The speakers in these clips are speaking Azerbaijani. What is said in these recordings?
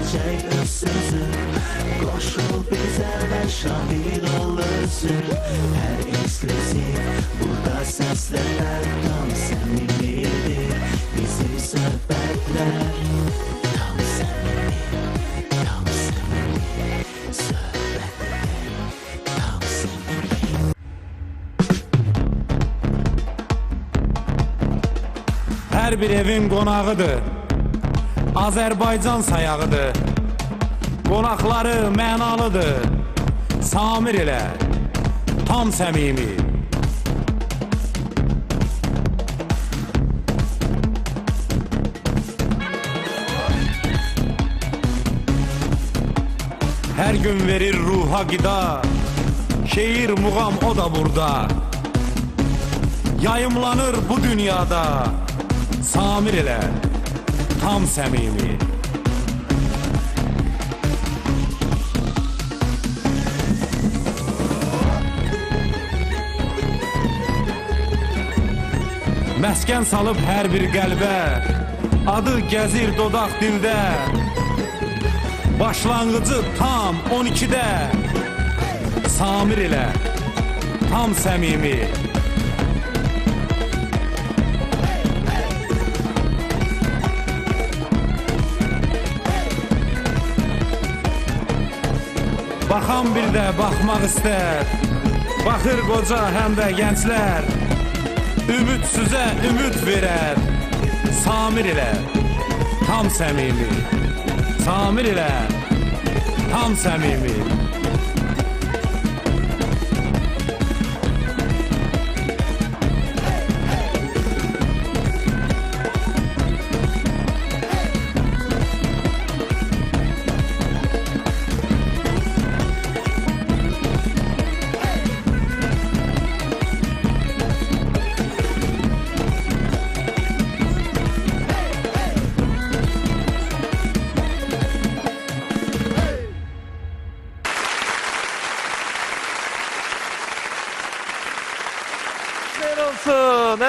Deyəcək öz sözü. Qoşul bizə və şahid ol özün. Hər ekskluziv burada səslənər. Tam səmimidir bizim söhbətlər. Tam səmimi, tam səmimi söhbətlər. Tam səmimi. Hər bir evin qonağıdır, Azərbaycan sayağıdır. Qonaqları mənalıdır, Samir ilə tam səmimi. Hər gün verir ruha qida, şeir, muğam o da burada. Yayımlanır bu dünyada, Samir ilə tam səmimi. Məskən salıb hər bir qəlbə, adı gəzir dodaq dildə. Başlanğıcı tam 12-də, Samir ilə tam səmimi. Baxan bir də baxmaq istər, baxır qoca həm də gənclər. Ümidsüzə ümid verər, Samir ilə tam səmimi. Samir ilə tam səmimi.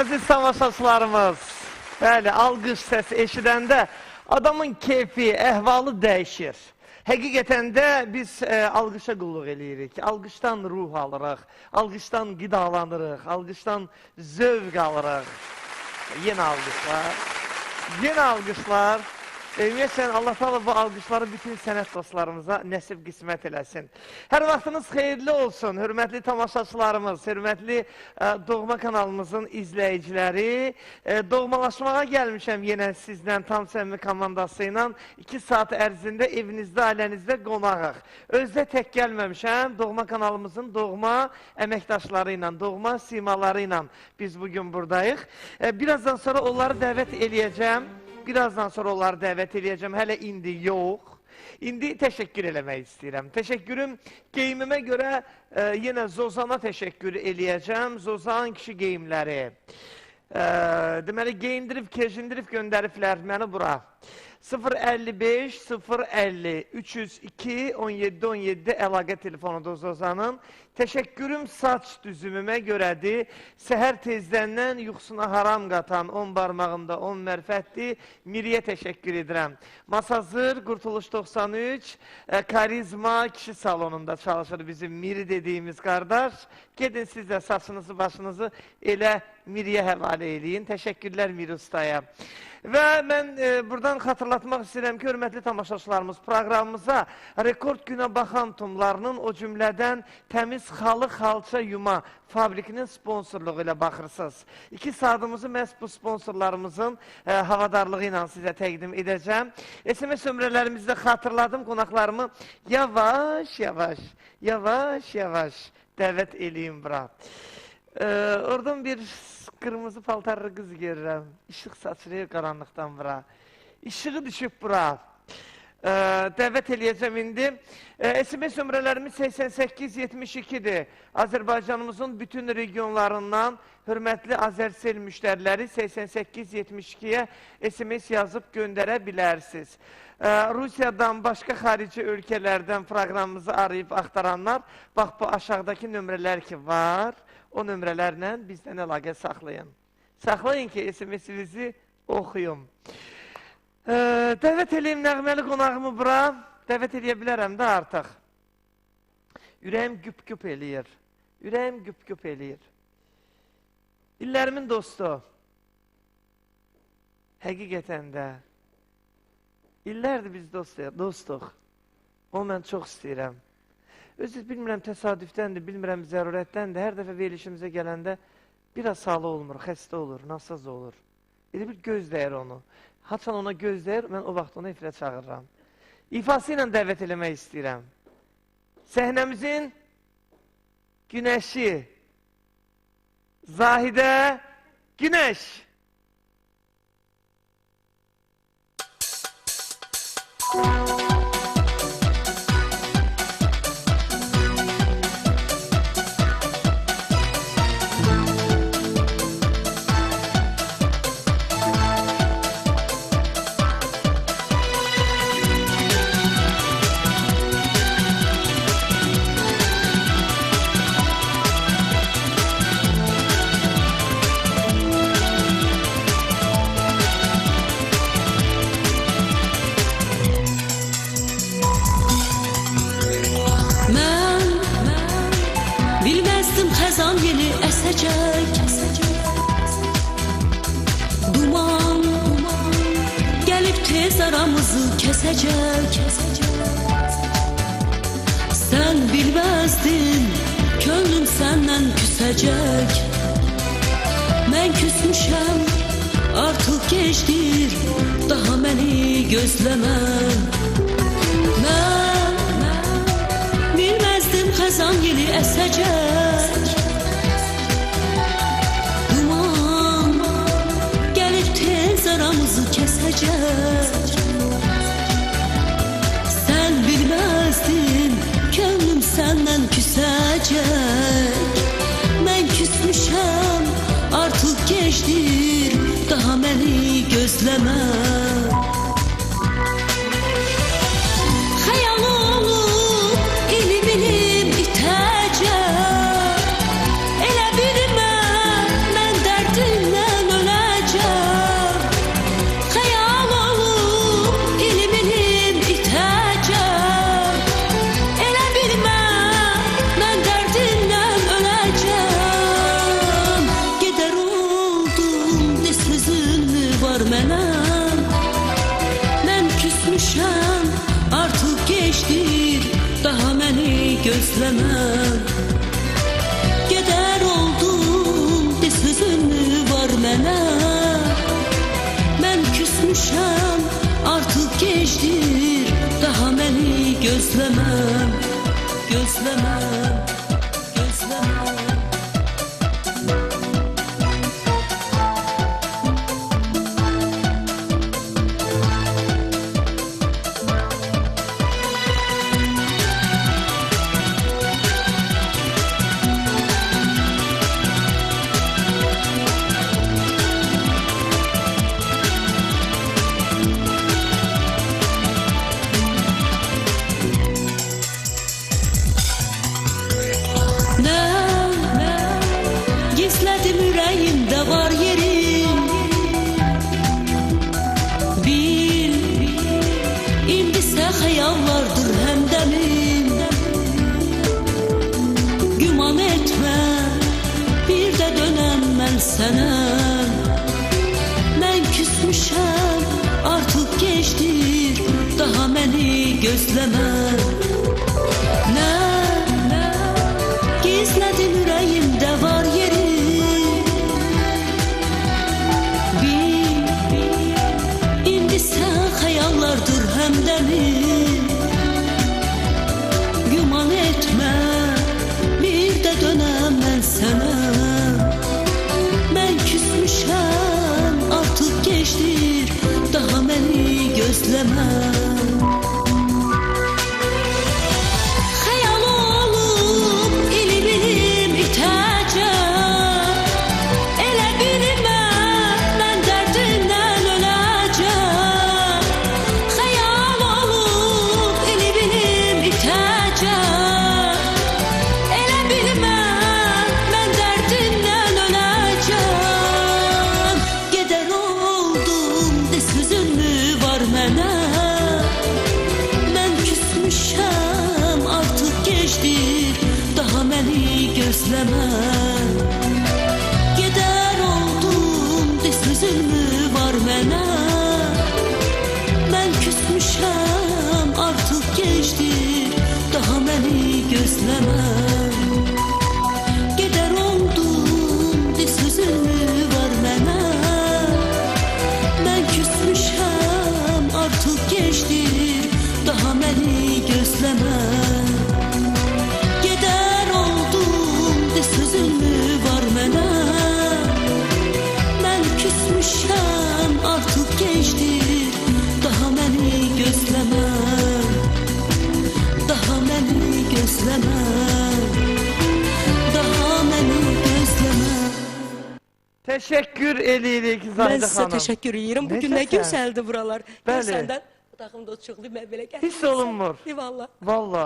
Əziz tamaşaçılarımız, bəli, alqış səsi eşidəndə adamın keyfi, əhvalı dəyişir. Həqiqətən də biz alqışa qulluq eləyirik, alqışdan ruh alırıq, alqışdan qidalanırıq, alqışdan zövq alırıq. Yenə alqışlar, yenə alqışlar. Ümumiyyətlə, Allah Teala bu alqışları bütün sənət dostlarımıza nəsib qismət eləsin. Hər vaxtınız xeyirli olsun, hörmətli tamaşaçılarımız, hörmətli Doğma kanalımızın izləyiciləri. Doğmalaşmağa gəlmişəm yenə sizlə, tam səmimi komandası ilə. 2 saat ərzində evinizdə, ailənizdə qonağıq. Özdə tək gəlməmişəm, Doğma kanalımızın doğma əməkdaşları ilə, doğma simaları ilə biz bugün buradayıq. Birazdan sonra onları dəvət eləyəcəm. Birazdan sonra onları dəvət eləyəcəm. Hələ indi yox. İndi təşəkkür eləmək istəyirəm. Təşəkkürüm geyimimə görə yenə Zozana təşəkkür eləyəcəm. Zozan kişi geyimləri. Deməli, geyindirib, kejindirib göndəriblər məni bura. 055 050 302 17 17 əlaqə telefonudur Zozanın. Təşəkkürüm saç düzümümə görədir. Səhər tezdəndən yuxusuna haram qatan 10 barmağında 10 mərfətdir. Miriyə təşəkkür edirəm. Masazır, Qurtuluş 93, Karizma kişi salonunda çalışır bizim Miri dediyimiz qardaş. Gedin siz də saçınızı, başınızı elə Miriyə həvalə eləyin. Təşəkkürlər Miri ustaya. Və mən buradan xatırlatmaq istəyirəm ki, hörmətli tamaşaçılarımız, proqramımıza rekord günə baxan tumlarının, o cümlədən təmiz xalı xalça yuma fabrikinin sponsorluğu ilə baxırsınız. 2 saatımızı məhz bu sponsorlarımızın havadarlığı ilə sizə təqdim edəcəm. SMS nömrələrimizi də xatırladım, qonaqlarımı yavaş yavaş, yavaş yavaş dəvət eləyim bura. Oradan bir qırmızı paltarlı qız görürəm. İşıq saçılıyor qaranlıqdan bura. İşığı düşüb bura. Dəvət eləyəcəm indi. SMS nömrələrimiz 8872-dir. Azərbaycanımızın bütün regionlarından hörmətli Azərsel müştəriləri 8872-yə SMS yazıb göndərə bilərsiniz. Rusiyadan, başqa xarici ölkələrdən proqramımızı arayıb axtaranlar, bax bu aşağıdakı nömrələr ki var, o nömrələrlə bizdən əlaqə saxlayın. Saxlayın ki, SMS-inizi oxuyum. Dəvət eləyim nəğməli qonağımı bura. Dəvət eləyə bilərəm də artıq. Ürəyim güp-güp eləyir. Ürəyim güp-güp eləyir. İllərimin dostu. Həqiqətən də. İllərdir biz dostuq. Onu mən çox istəyirəm. Özü bilmirəm təsadüfdəndir, bilmirəm zərurətdəndir. Hər dəfə verilişimizə gələndə biraz halı olmur, xəstə olur, nasaz olur. Elə bir göz dəyir onu. Haçan ona göz dəyir, mən o vaxt onu efirə çağırıram. İfası ilə dəvət eləmək istəyirəm. Səhnəmizin günəşi, Zahidə Günəş. Duman gelip tez aramızı kesecek. Sen bilmezdin, könlüm senden küsecek. Ben küsmüşem, artık geçtir, daha beni gözleme. Ben bilmezdim xəzan yeli əsəcək. Aramızı kesecek. Sen bilmezdin, könlüm senden küsecek. Ben küsmüşem, artık geçtir, daha beni gözleme. Xəyal olub ilim ilim itəcək. Elə bilmə, mən dərdimdən öləcəm. Xəyal olub ilim ilim itəcək. Elə bilmə, mən dərdimdən öləcəm. Gedər oldum, ne sözün mü var mənə? Mən küsmüşəm, artık geçtir, daha məni gözləmə. Gedər oldum, de sözün mü var mənə? Mən küsmüşəm, artık geçtir, daha məni gözləmə. Gözləmə, gözləmə. Gizlədim ürəyimdə var yerim. Bil, indisə xəyallardır həmdəmim. Güman etmə, bir də dönəm mən sənə. Mən küsmüşəm, artıq gecdir, daha məni gözləmə. Nə gizlədim ürəyimdə var yerim. Bil, indi sən xəyallardır həmdəmim. Güman etmə, bir də dönəm mən sənə. Mən küsmüşəm, artıq gecdir, daha məni gözləmə. gözləmə. Gedər oldum, de sözün mü var mənə? Mən küsmüşəm, artıq gecdir, daha məni gözləmə. Gedər oldum, de sözün mü var mənə? Mən küsmüşəm, artıq gecdir, daha məni gözləmə. Gedər oldum, de sözün mü var mənə? Mən küsmüşəm, artıq gecdir, daha məni gözləmə. Daha məni gözləmə. Daha məni gözləmə. Təşəkkür eləyirik Mən Zahidə sizə xanım. təşəkkür edirəm. Bugün nə Necəsən? gözəldir buralar. Bəli. Səndən otağımda oturuqlu, mən belə gəldim. Hiss olunmur. Eyvallah. Valla.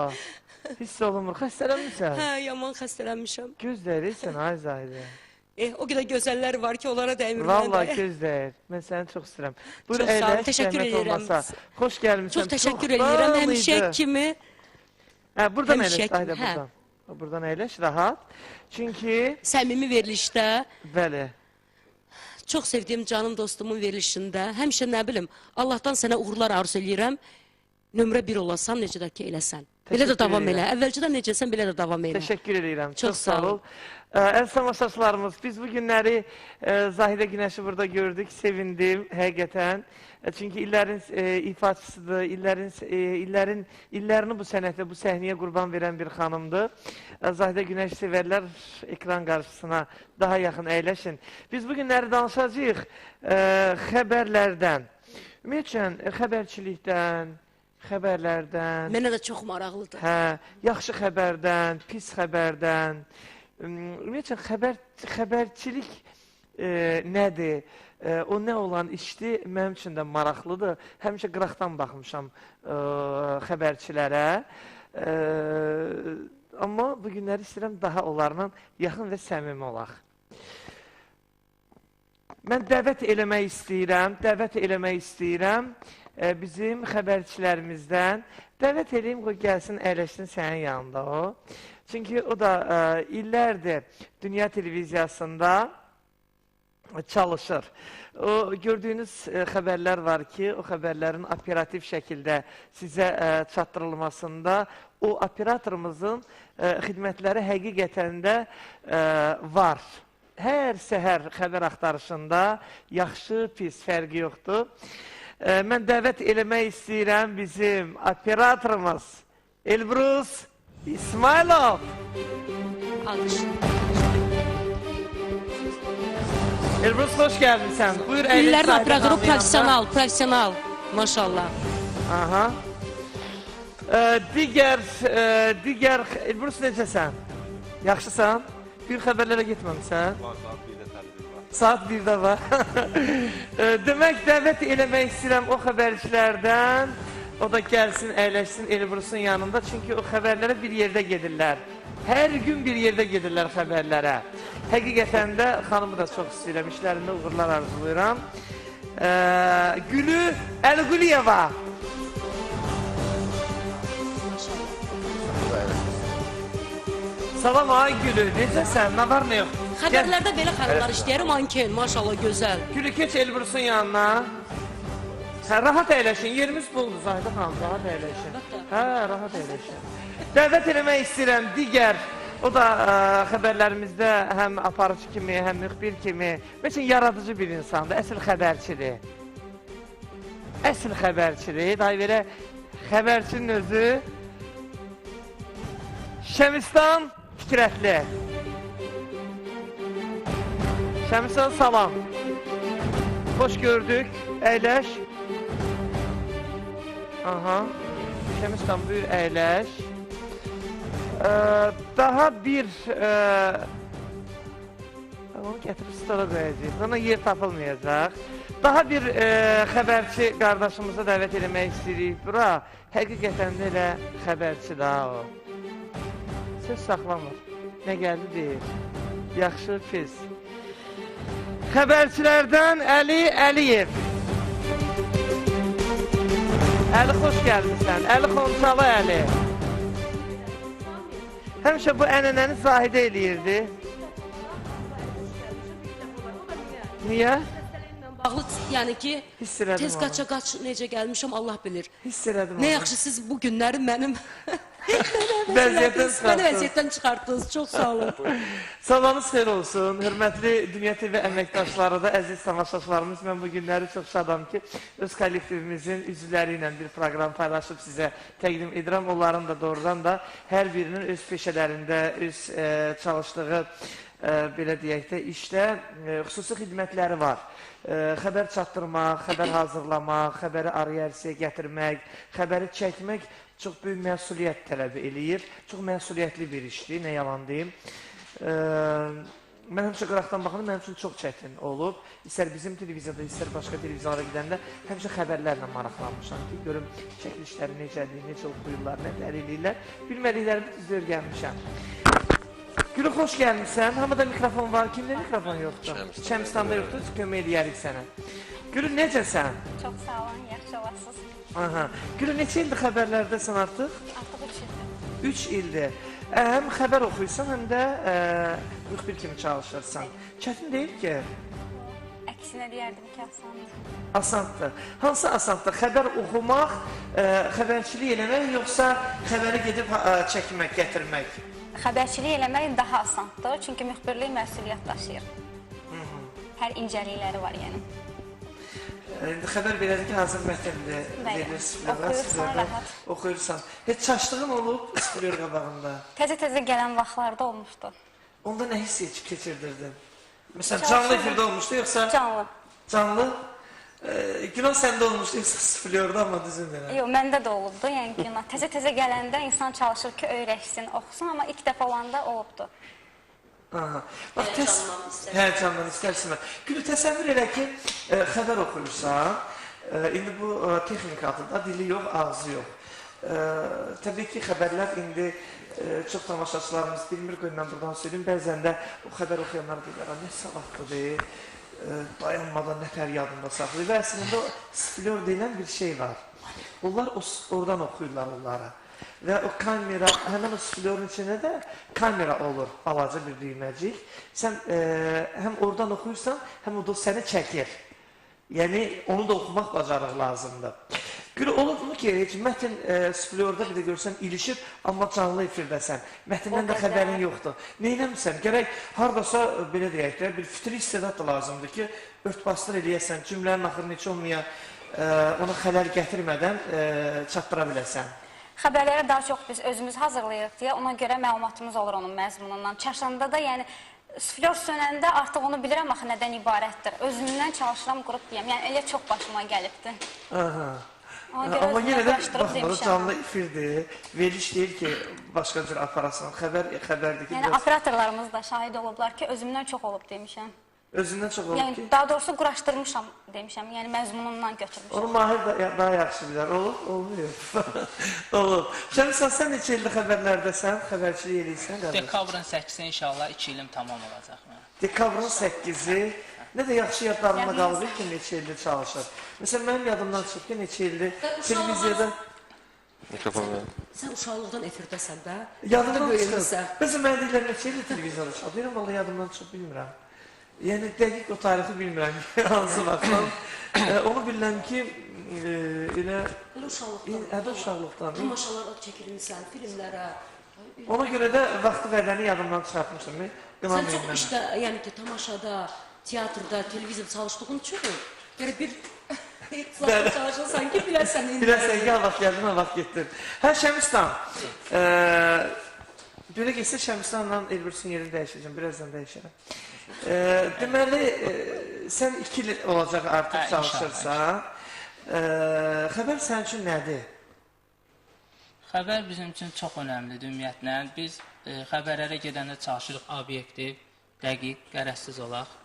Hiss olunmur. Xəstələnmirsən? Hə, yaman xəstələnmişəm. Göz dəyirsən ay Zahidə. O qədər gözəllər var ki, onlara dəymir. Valla göz dəyir. Mən səni çox istəyirəm. Buyur, Çox sağ olun, əyləş, təşəkkür zəhmət edirəm. olmasa. Xoş gəlmişsən. Çox təşəkkür edirəm. Həmişə kimi. Hə, buradan Həmişə əyləş Zahidə, kimi, hə. buradan. Buradan əyləş, rahat. Çünki, Səmimi verilişdə, bəli. çox sevdiyim canım dostumun verilişində, həmişə nə bilim, Allahdan sənə uğurlar arzu eləyirəm. Nömrə bir olasan, necə də ki eləsən. Belə də Təşəkkür davam elə. edirəm. Əvvəlcədən necəsən, belə də davam elə. Təşəkkür edirəm. Çox Çox sağ sağ ol. Əziz tamaşaçılarımız, biz bu günləri Zahidə Günəşi burada gördük, sevindim həqiqətən. Çünki illərin ifaçısıdır, illərini bu sənətə, bu səhnəyə qurban verən bir xanımdır. Zahidə Günəş sevərlər ekran qarşısına daha yaxın əyləşin. Biz bu günləri danışacağıq xəbərlərdən. Ümumiyyətcə, xəbərçilikdən, xəbərlərdən. Mənə də çox maraqlıdır. Hə, yaxşı xəbərdən, pis xəbərdən. Ümumiyyətcə, xəbərçilik nədir? O nə olan işdir, mənim üçün də maraqlıdır. Həmişə qıraqdan baxmışam xəbərçilərə. Amma bu günləri istəyirəm daha onlarla yaxın və səmimi olaq. Mən dəvət eləmək istəyirəm, bizim xəbərçilərimizdən. Dəvət eləyim, qoy gəlsin, əyləşsin sənin yanında o. Çünki o da illərdir dünya televiziyasında çalışır. O gördüyünüz xəbərlər var ki, o xəbərlərin operativ şəkildə sizə çatdırılmasında o operatorumuzun xidmətləri həqiqətən də var. Hər səhər xəbər axtarışında yaxşı, pis fərqi yoxdur. Mən dəvət eləmək istəyirəm bizim operatorumuz Elbrus İsmailov. Alqış. Elbrus, xoş gəlmisən. Buyur, əyləş İllərin Zahidə operatoru xanımın yanında. professional, professional. Maşallah. Aha. Digər, Elbrus necəsən? Yaxşısan? Bir xəbərlərə getməmsən? Var, saat 1-də tədbir var. Saat 1-də var. Demək, dəvət eləmək istəyirəm o xəbərçilərdən. O da gəlsin, əyləşsin Elbrusun yanında. Çünki o xəbərlərə bir yerdə gedirlər. Hər gün bir yerdə gedirlər xəbərlərə. Həqiqətən də xanımı da çox istəyirəm. İşlərində uğurlar arzulayıram. Gülü Əliquliyeva. Salam ay Gülü, necəsən? Nə var nə yox? Xəbərlərdə belə xanımlar işləyir, manken, maşallah gözəl. Gülü, keç Elbrusun yanına. Hə, rahat əyləşin, yerimiz boldur Zahidə xanım, rahat əyləşin. Hə, rahat əyləşin. Dəvət eləmək istəyirəm digər, o da xəbərlərimizdə həm aparıcı kimi, həm müxbir kimi, məsələn, yaradıcı bir insandır, əsl xəbərçidir. Əsl xəbərçidir, daha belə xəbərçinin özü Şəmistan Fikrətli. Şəmistan, salam. Xoş gördük, əyləş. Aha. Şəmistan, buyur, əyləş. Daha bir... Onu gətirib stola qoyacağıq. Ona yer tapılmayacaq. Daha bir xəbərçi qardaşımıza dəvət eləmək istəyirik bura. Həqiqətən də elə xəbərçi daha o. Söz saxlamır. Nə gəldi deyir. Yaxşı, pis. Xəbərçilərdən Əli Əliyev. Əli, xoş gəlmişsən. Əli Xonçalı Əli. Həmişə bu ənənəni Zahidə eləyirdi. Niyə? Bağlı, yəni ki, Hiss elədim tez onu. qaça qaç necə gəlmişəm, Allah bilir. Hiss elədim Nə onu. yaxşı siz bu günləri mənim Vəziyyətdən məni çıxartdınız. vəziyyətdən çıxartdınız. Çox sağ olun. Sabahınız xeyir olsun. Hörmətli Dünya TV əməkdaşları da, əziz tamaşaçılarımız, mən bu günləri çox şadam ki, öz kollektivimizin üzvləri ilə bir proqram paylaşıb sizə təqdim edirəm. Onların da doğrudan da hər birinin öz peşələrində, öz çalışdığı, belə deyək də, işdə xüsusi xidmətləri var. Xəbər çatdırmaq, xəbər hazırlamaq, xəbəri araya ərsəyə gətirmək, xəbəri çəkmək çox böyük məsuliyyət tələb eləyir. Çox məsuliyyətli bir işdir, nə yalan deyim. Mən həmişə qıraqdan baxanda mənim üçün çox çətin olub. İstər bizim televiziyada, istər başqa televiziyalara gedəndə həmişə xəbərlərlə maraqlanmışam ki, görüm çəkilişləri necədir, necə oxuyurlar, nə eləyirlər. Bilmədiklərimi düz öyrənmişəm. Gülü, xoş gəlmişsən. Hamıda mikrofon var. Kimdə mikrofon yoxdur? Şəmistanda yoxdur. Kömək eləyərik sənə. Gülü, necəsən? Çox sağ olun, yaxşı olasınız. Aha. Gülü, neçə ildir xəbərlərdəsən artıq? Artıq 3 ildir. 3 ildir. Həm xəbər oxuyursan, həm də müxbir kimi çalışırsan. Çətin deyil ki? Əksinə deyərdim ki, asandır. Asandır. Hansı asandır? Xəbər oxumaq, xəbərçilik eləmək, yoxsa xəbəri gedib çəkmək, gətirmək? Xəbərçilik eləmək daha asandır, çünki müxbirlik məsuliyyət daşıyır. Hər incəlikləri var yəni. İndi xəbər belədir ki, hazır mətndir, verilir sifrlərə, Oxuyursan, rahat. Oxuyursan. Heç çaşdığın olub sifrlər qabağında? Təzə-təzə gələn vaxtlarda olmuşdu. Onda nə hiss keçirdirdin? Məsələn, canlı efirdə olmuşdu, yoxsa? Canlı. Canlı? Günah səndə olmuşdu, yoxsa sifrlərdə, amma düzün deyirəm. Yox, məndə də olubdu, yəni günah. Təzə-təzə gələndə insan çalışır ki, öyrəşsin, oxusun, amma ilk dəfə olanda olubdu. Aha. Bax, həyəcandan istərsin. Gülü, təsəvvür elə ki, xəbər oxuyursan, indi bu texnikadır da, dili yox, ağzı yox. Təbii ki, xəbərlər indi çox tamaşaçılarımız bilmir, qoy mən buradan söyləyim, bəzən də o xəbər oxuyanlar deyirlər, nə savadlıdır, dayanmadan nə tər yadında saxlayır və əslində o siflör deyilən bir şey var. Onlar oradan oxuyurlar onlara. Və o kamera, həmən o siflörün içində də kamera olur, balaca bir düyməcik. Sən həm oradan oxuyursan, həm o da səni çəkir. Yəni, onu da oxumaq bacarıq lazımdır. Gülü, olubmu ki, heç mətn siflördə bir də görsən ilişib, amma canlı efirdəsən. Mətndən də xəbərin yoxdur. Neynəmsən? Gərək haradasa, belə deyək də, bir fitri istedad da lazımdır ki, ört-bastır eləyəsən, cümlənin axırını heç olmaya, ona xələl gətirmədən çatdıra biləsən. Xəbərlərə daha çox biz özümüz hazırlayırıq deyə, ona görə məlumatımız olur onun məzmunundan. Çaşanda da, yəni, siflör sönəndə artıq onu bilirəm axı nədən ibarətdir. Özümdən çalışıram, qrup deyəm. Yəni, elə çox başıma gəlibdi. Aha. Ona görə Amma yenə də, baxma, canlı efirdir. Veriliş deyil ki, başqa cür aparasan. Xəbər, xəbərdir ki, Yəni, operatorlarımız da şahid olublar ki, özümdən çox olub demişəm. Özündən çox olub ki? Yəni, daha doğrusu quraşdırmışam demişəm, yəni məzmunumdan götürmüşəm. Onu Mahir daha yaxşı bilər. Olub, olmuyor. Olub. Şəmsən, sən neçə ildir xəbərlərdəsən, xəbərçilik eləyirsən? Dekabrın 8-i inşallah 2 ilim tamam olacaq mənə. Dekabrın 8-i. Nə də yaxşı yadlarında qalır ki, neçə ildir çalışır. Məsələn, mənim yadımdan çıxıb ki, neçə ildir televiziyada... Sən uşaqlıqdan efirdəsən də. Yadımdan çıxıb. Məsələn, mənə deyirlər, neçə ildir televiziyada çalışır. Deyirəm, vallahi yadımdan çıxıb, bilmirəm. Yəni, dəqiq o tarixi bilmirəm ki, hansı vaxtdan. Onu bilirəm ki, elə... Elə uşaqlıqdan. Hədə uşaqlıqdan. Tamaşalara çəkilmişsən, filmlərə. Ona görə də vaxtı vədəni yadımdan çıxartmışam. Sən çox işdə, yəni ki, tamaşada, teatrda, televiziyada çalışdığın üçün, yəni bir ixtisasda çalışırsan ki, biləsən indi. Biləsən ki, ha vaxt gəldin, ha vaxt getdin. Hə, Şəmistan, belə getsə Şəmistanla Elbrüsün yerini dəyişəcəm, birazdan dəyişərəm. Deməli, sən 2 il olacaq artıq çalışırsan. Xəbər sənin üçün nədir? Xəbər bizim üçün çox önəmlidir ümumiyyətlə. Biz xəbərlərə gedəndə çalışırıq obyektiv, dəqiq, qərəzsiz olaq.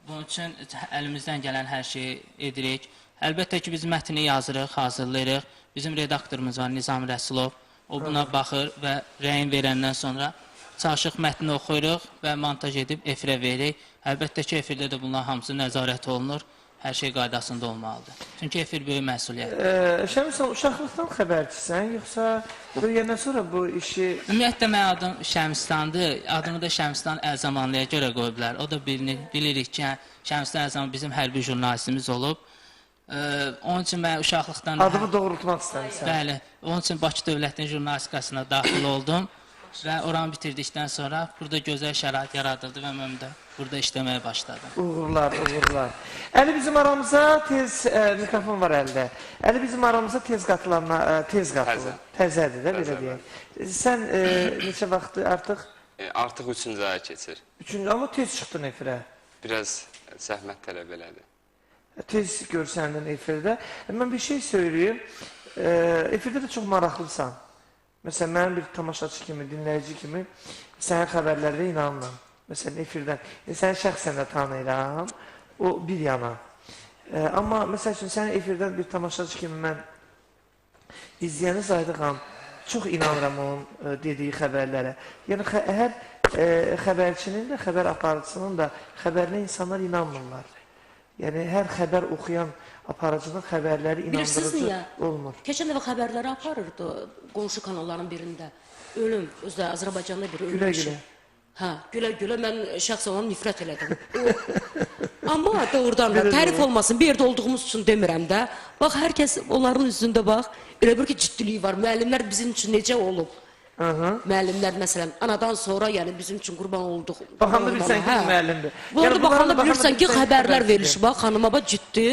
Bunun üçün əlimizdən gələn hər şeyi edirik. Əlbəttə ki, biz mətni yazırıq, hazırlayırıq. Bizim redaktorumuz var, Nizam Rəsulov. O buna baxır və rəyin verəndən sonra çalışıq mətni oxuyuruq və montaj edib efirə veririk. Əlbəttə ki, efirdə də bunların hamısı nəzarət olunur. Hər şey qaydasında olmalıdır. Çünki efir böyük məsuliyyətdir. Şəmistnan, uşaqlıqdan xəbərçisən, yoxsa böyüyəndən sonra bu işi... Ümumiyyətlə, mənim adım Şəmistandır. Adımı da Şəmistan Əlzamanlıya görə qoyublar. O da bilirik ki, Şəmistan Əlzamanlı bizim hərbi jurnalistimiz olub. Onun üçün mən uşaqlıqdan... Adımı doğrultmaq istəmirsən. Bəli. Onun üçün Bakı Dövlətinin jurnalistikasına daxil oldum. Və oranı bitirdikdən sonra burada gözəl şərait yaradıldı və mən də burada işləməyə başladım. Uğurlar, uğurlar. Əli bizim aramıza tez, mikrofon var əldə. Əli bizim aramıza tez qatılanla, tez qatılır. Təzədir də, belə deyək. Sən neçə vaxtı artıq? Artıq üçüncü aya keçir. Üçüncü, amma tez çıxdın efirə. Biraz zəhmət tələb elədi. Tez görsəndin efirdə. Mən bir şey söyləyim. Efirdə də çox maraqlısan. Məsələn, mənim bir tamaşaçı kimi, dinləyici kimi sənin xəbərlərdə inanmıram. Məsələn, efirdən. Səni şəxsən də tanıyıram, o bir yana. Amma, məsəl üçün, sənin efirdən bir tamaşaçı kimi mən izləyəni Zahidə xanım, çox inanıram onun dediyi xəbərlərə. Yəni, hər xəbərçinin də, xəbər aparıcısının da xəbərinə insanlar inanmırlar. Yəni, hər xəbər oxuyan aparıcının xəbərləri inandırıcı olmur. Keçən dəfə xəbərləri aparırdı qonşu kanalların birində. Ölüm, özdə Azərbaycanda bir ölüm. Gülə-gülə. Hə, gülə-gülə mən şəxsən ona nifrət elədim. Amma doğrudan da tərif olmasın, bir yerdə olduğumuz üçün demirəm də. Bax, hər kəs onların üzündə bax, elə bir ki, ciddiliyi var. Müəllimlər bizim üçün necə olub? Müəllimlər, məsələn, anadan sonra, yəni bizim üçün qurban olduq. Baxanda bilirsən ki, müəllimdir. Bu arada baxanda bilirsən ki, xəbərlər verilişi, bax, xanıma bax, ciddi,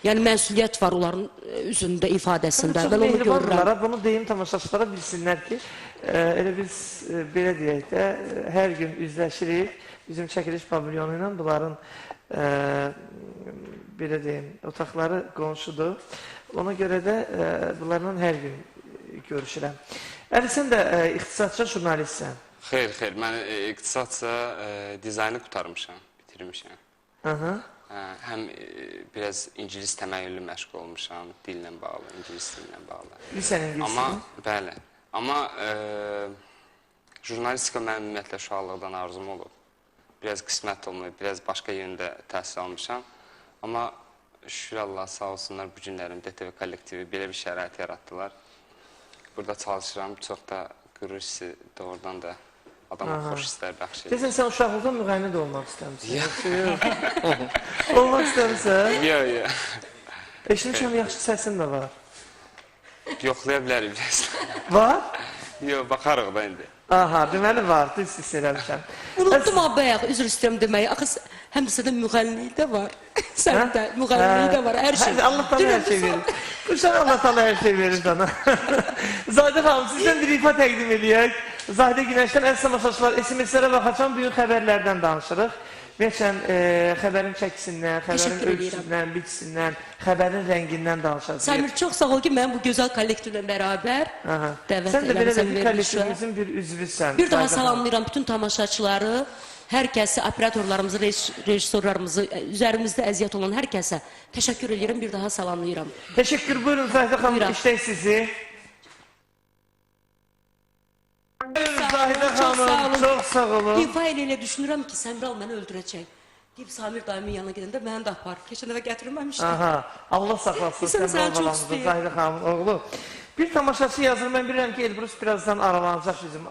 yəni məsuliyyət var onların üzündə, ifadəsində. Mən onu görürəm. Bunu deyim tamaşaçılara bilsinlər ki, elə biz belə deyək də, hər gün üzləşirik bizim çəkiliş pavilyonu ilə bunların, belə deyim, otaqları qonşudur. Ona görə də bunlarla hər gün görüşürəm. Əli, sən də iqtisadça jurnalistsən. Xeyr, xeyr. Mən iqtisadca dizaynı qurtarmışam, bitirmişəm. Həm biraz ingilis təməyyüllü məşğul olmuşam, dillə bağlı, ingilis dillə bağlı. Bilirsən ingilis dilini? Bəli. Amma jurnalistika mənim ümumiyyətlə uşaqlıqdan arzum olub. Biraz qismət olmayıb, biraz başqa yöndə təhsil almışam. Amma şükür Allah, sağ olsunlar, bu günlərim DTV kollektivi belə bir şərait yaratdılar. Burada çalışıram, çox da qürur hissi doğrudan da adama xoş hisslər bəxş edir. Desən, sən uşaqlıqdan müğənni də olmaq istəmişsən. Olmaq istəmişsən? Yox, yox. Eşitmişəm, yaxşı səsin də var. Yoxlaya bilərik biraz. Var? Yox, baxarıq da indi. Aha, deməli var, düz hiss eləmişəm. Unutdum ha, bayaq, üzr istəyirəm deməyi. Axı, həm səndə müğənnilik də var. Səndə müğənnilik də var, hər şey. Allah taala hər şey verir. Quşan Allah taala hər şey verir sana. Zahidə xanım, sizdən bir ifa təqdim eləyək. Zahidə Günəşdən əziz tamaşaçılar, SMS-lərə baxacam, bugün xəbərlərdən danışırıq. Ümumiyyətlə, xəbərin çəkisindən, xəbərin ölçüsündən, biçisindən, xəbərin rəngindən danışacağıq. Samir, çox sağ ol ki, mən bu gözəl kollektivlə bərabər dəvət Sən də belə eləmisən də bir kollektivimizin bir üzvüsən. Bir daha salamlayıram bütün tamaşaçıları, hər kəsi, operatorlarımızı, rejissorlarımızı, üzərimizdə əziyyət olan hər kəsə təşəkkür edirəm, bir daha salamlayıram. Təşəkkür, buyurun Zahidə xanım, işlək sizi. Zahidə xanım, çox sağ olun. İfa elə düşünürəm ki, Səmral məni öldürəcək. Deyib, Samir dayımın yanına gedəndə məni də apar. Keçən dəfə gətirməmişdim. Aha, Allah saxlasın Səmral balamızı, Zahidə xanımın oğlu. Bir tamaşaçı yazır, mən bilirəm ki, Elbrus birazdan aralanacaq bizim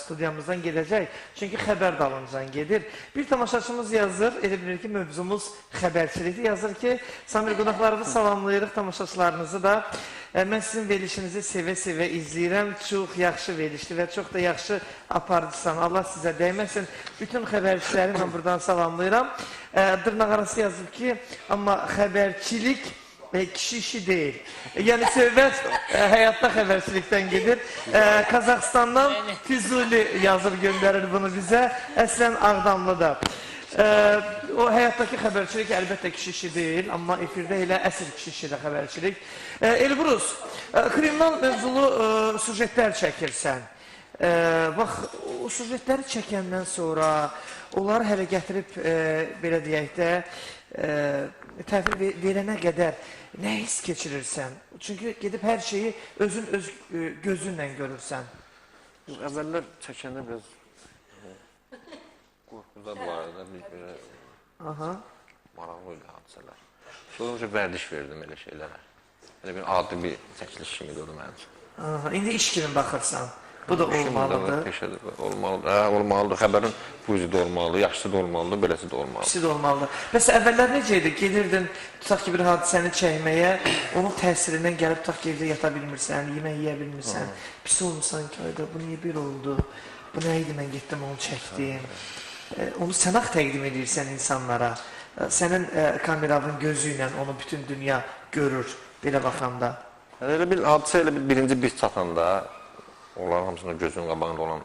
studiyamızdan gedəcək. Çünki xəbər dalıncan gedir. Bir tamaşaçımız yazır, elə bilir ki, mövzumuz xəbərçilikdir. Yazır ki, Samir, qonaqlarımızı salamlayırıq, tamaşaçılarınızı da. Mən sizin verilişinizi sevə-sevə izləyirəm. Çox yaxşı verilişdir və çox da yaxşı aparıcısan. Allah sizə dəyməsin. Bütün xəbərçiləri mən buradan salamlayıram. Dırnaq arası yazıb ki, amma xəbərçilik kişi işi deyil. Yəni, söhbət həyatda xəbərçilikdən gedir. Qazaxıstandan Füzuli yazır, göndərir bunu bizə. Əslən Ağdamlı da. O həyatdakı xəbərçilik əlbəttə kişi işi deyil, amma efirdə elə əsl kişi işi də xəbərçilik. Elbrus, kriminal mövzulu sujetlər çəkirsən. Bax, o sujetləri çəkəndən sonra onları hələ gətirib, belə deyək də, təhvil verənə qədər nə hiss keçirirsən? Çünki gedib hər şeyi özün öz gözünlə görürsən. Biz əvvəllər çəkəndə biraz qorxuda var idi, bir belə maraqlı idi hadisələr. Sonra vərdiş verdim elə şeylərə. Elə bir adi bir çəkiliş kimi oldu mənim üçün. Aha, indi iş kimi baxırsan. Bu da olmalıdır. Peşədir, olmalıdır. Hə, olmalıdır. Xəbərin bu üzü də olmalıdır, yaxşısı da olmalıdır, beləsi də olmalıdır. Pisi də olmalıdır. Bəs əvvəllər necə idi? Gedirdin, tutaq ki, bir hadisəni çəkməyə, onun təsirindən gəlib, tutaq ki, evdə yata bilmirsən, yemək yeyə bilmirsən. Pis olmusan ki, ayda, bu niyə bir oldu? Bu nə idi, mən getdim, onu çəkdim. Onu sən haqq təqdim edirsən insanlara. Sənin kameranın gözü ilə onu bütün dünya görür, belə baxanda. Elə bir hadisə, elə bir birinci biz çatanda, onların hamısında gözünün qabağında olan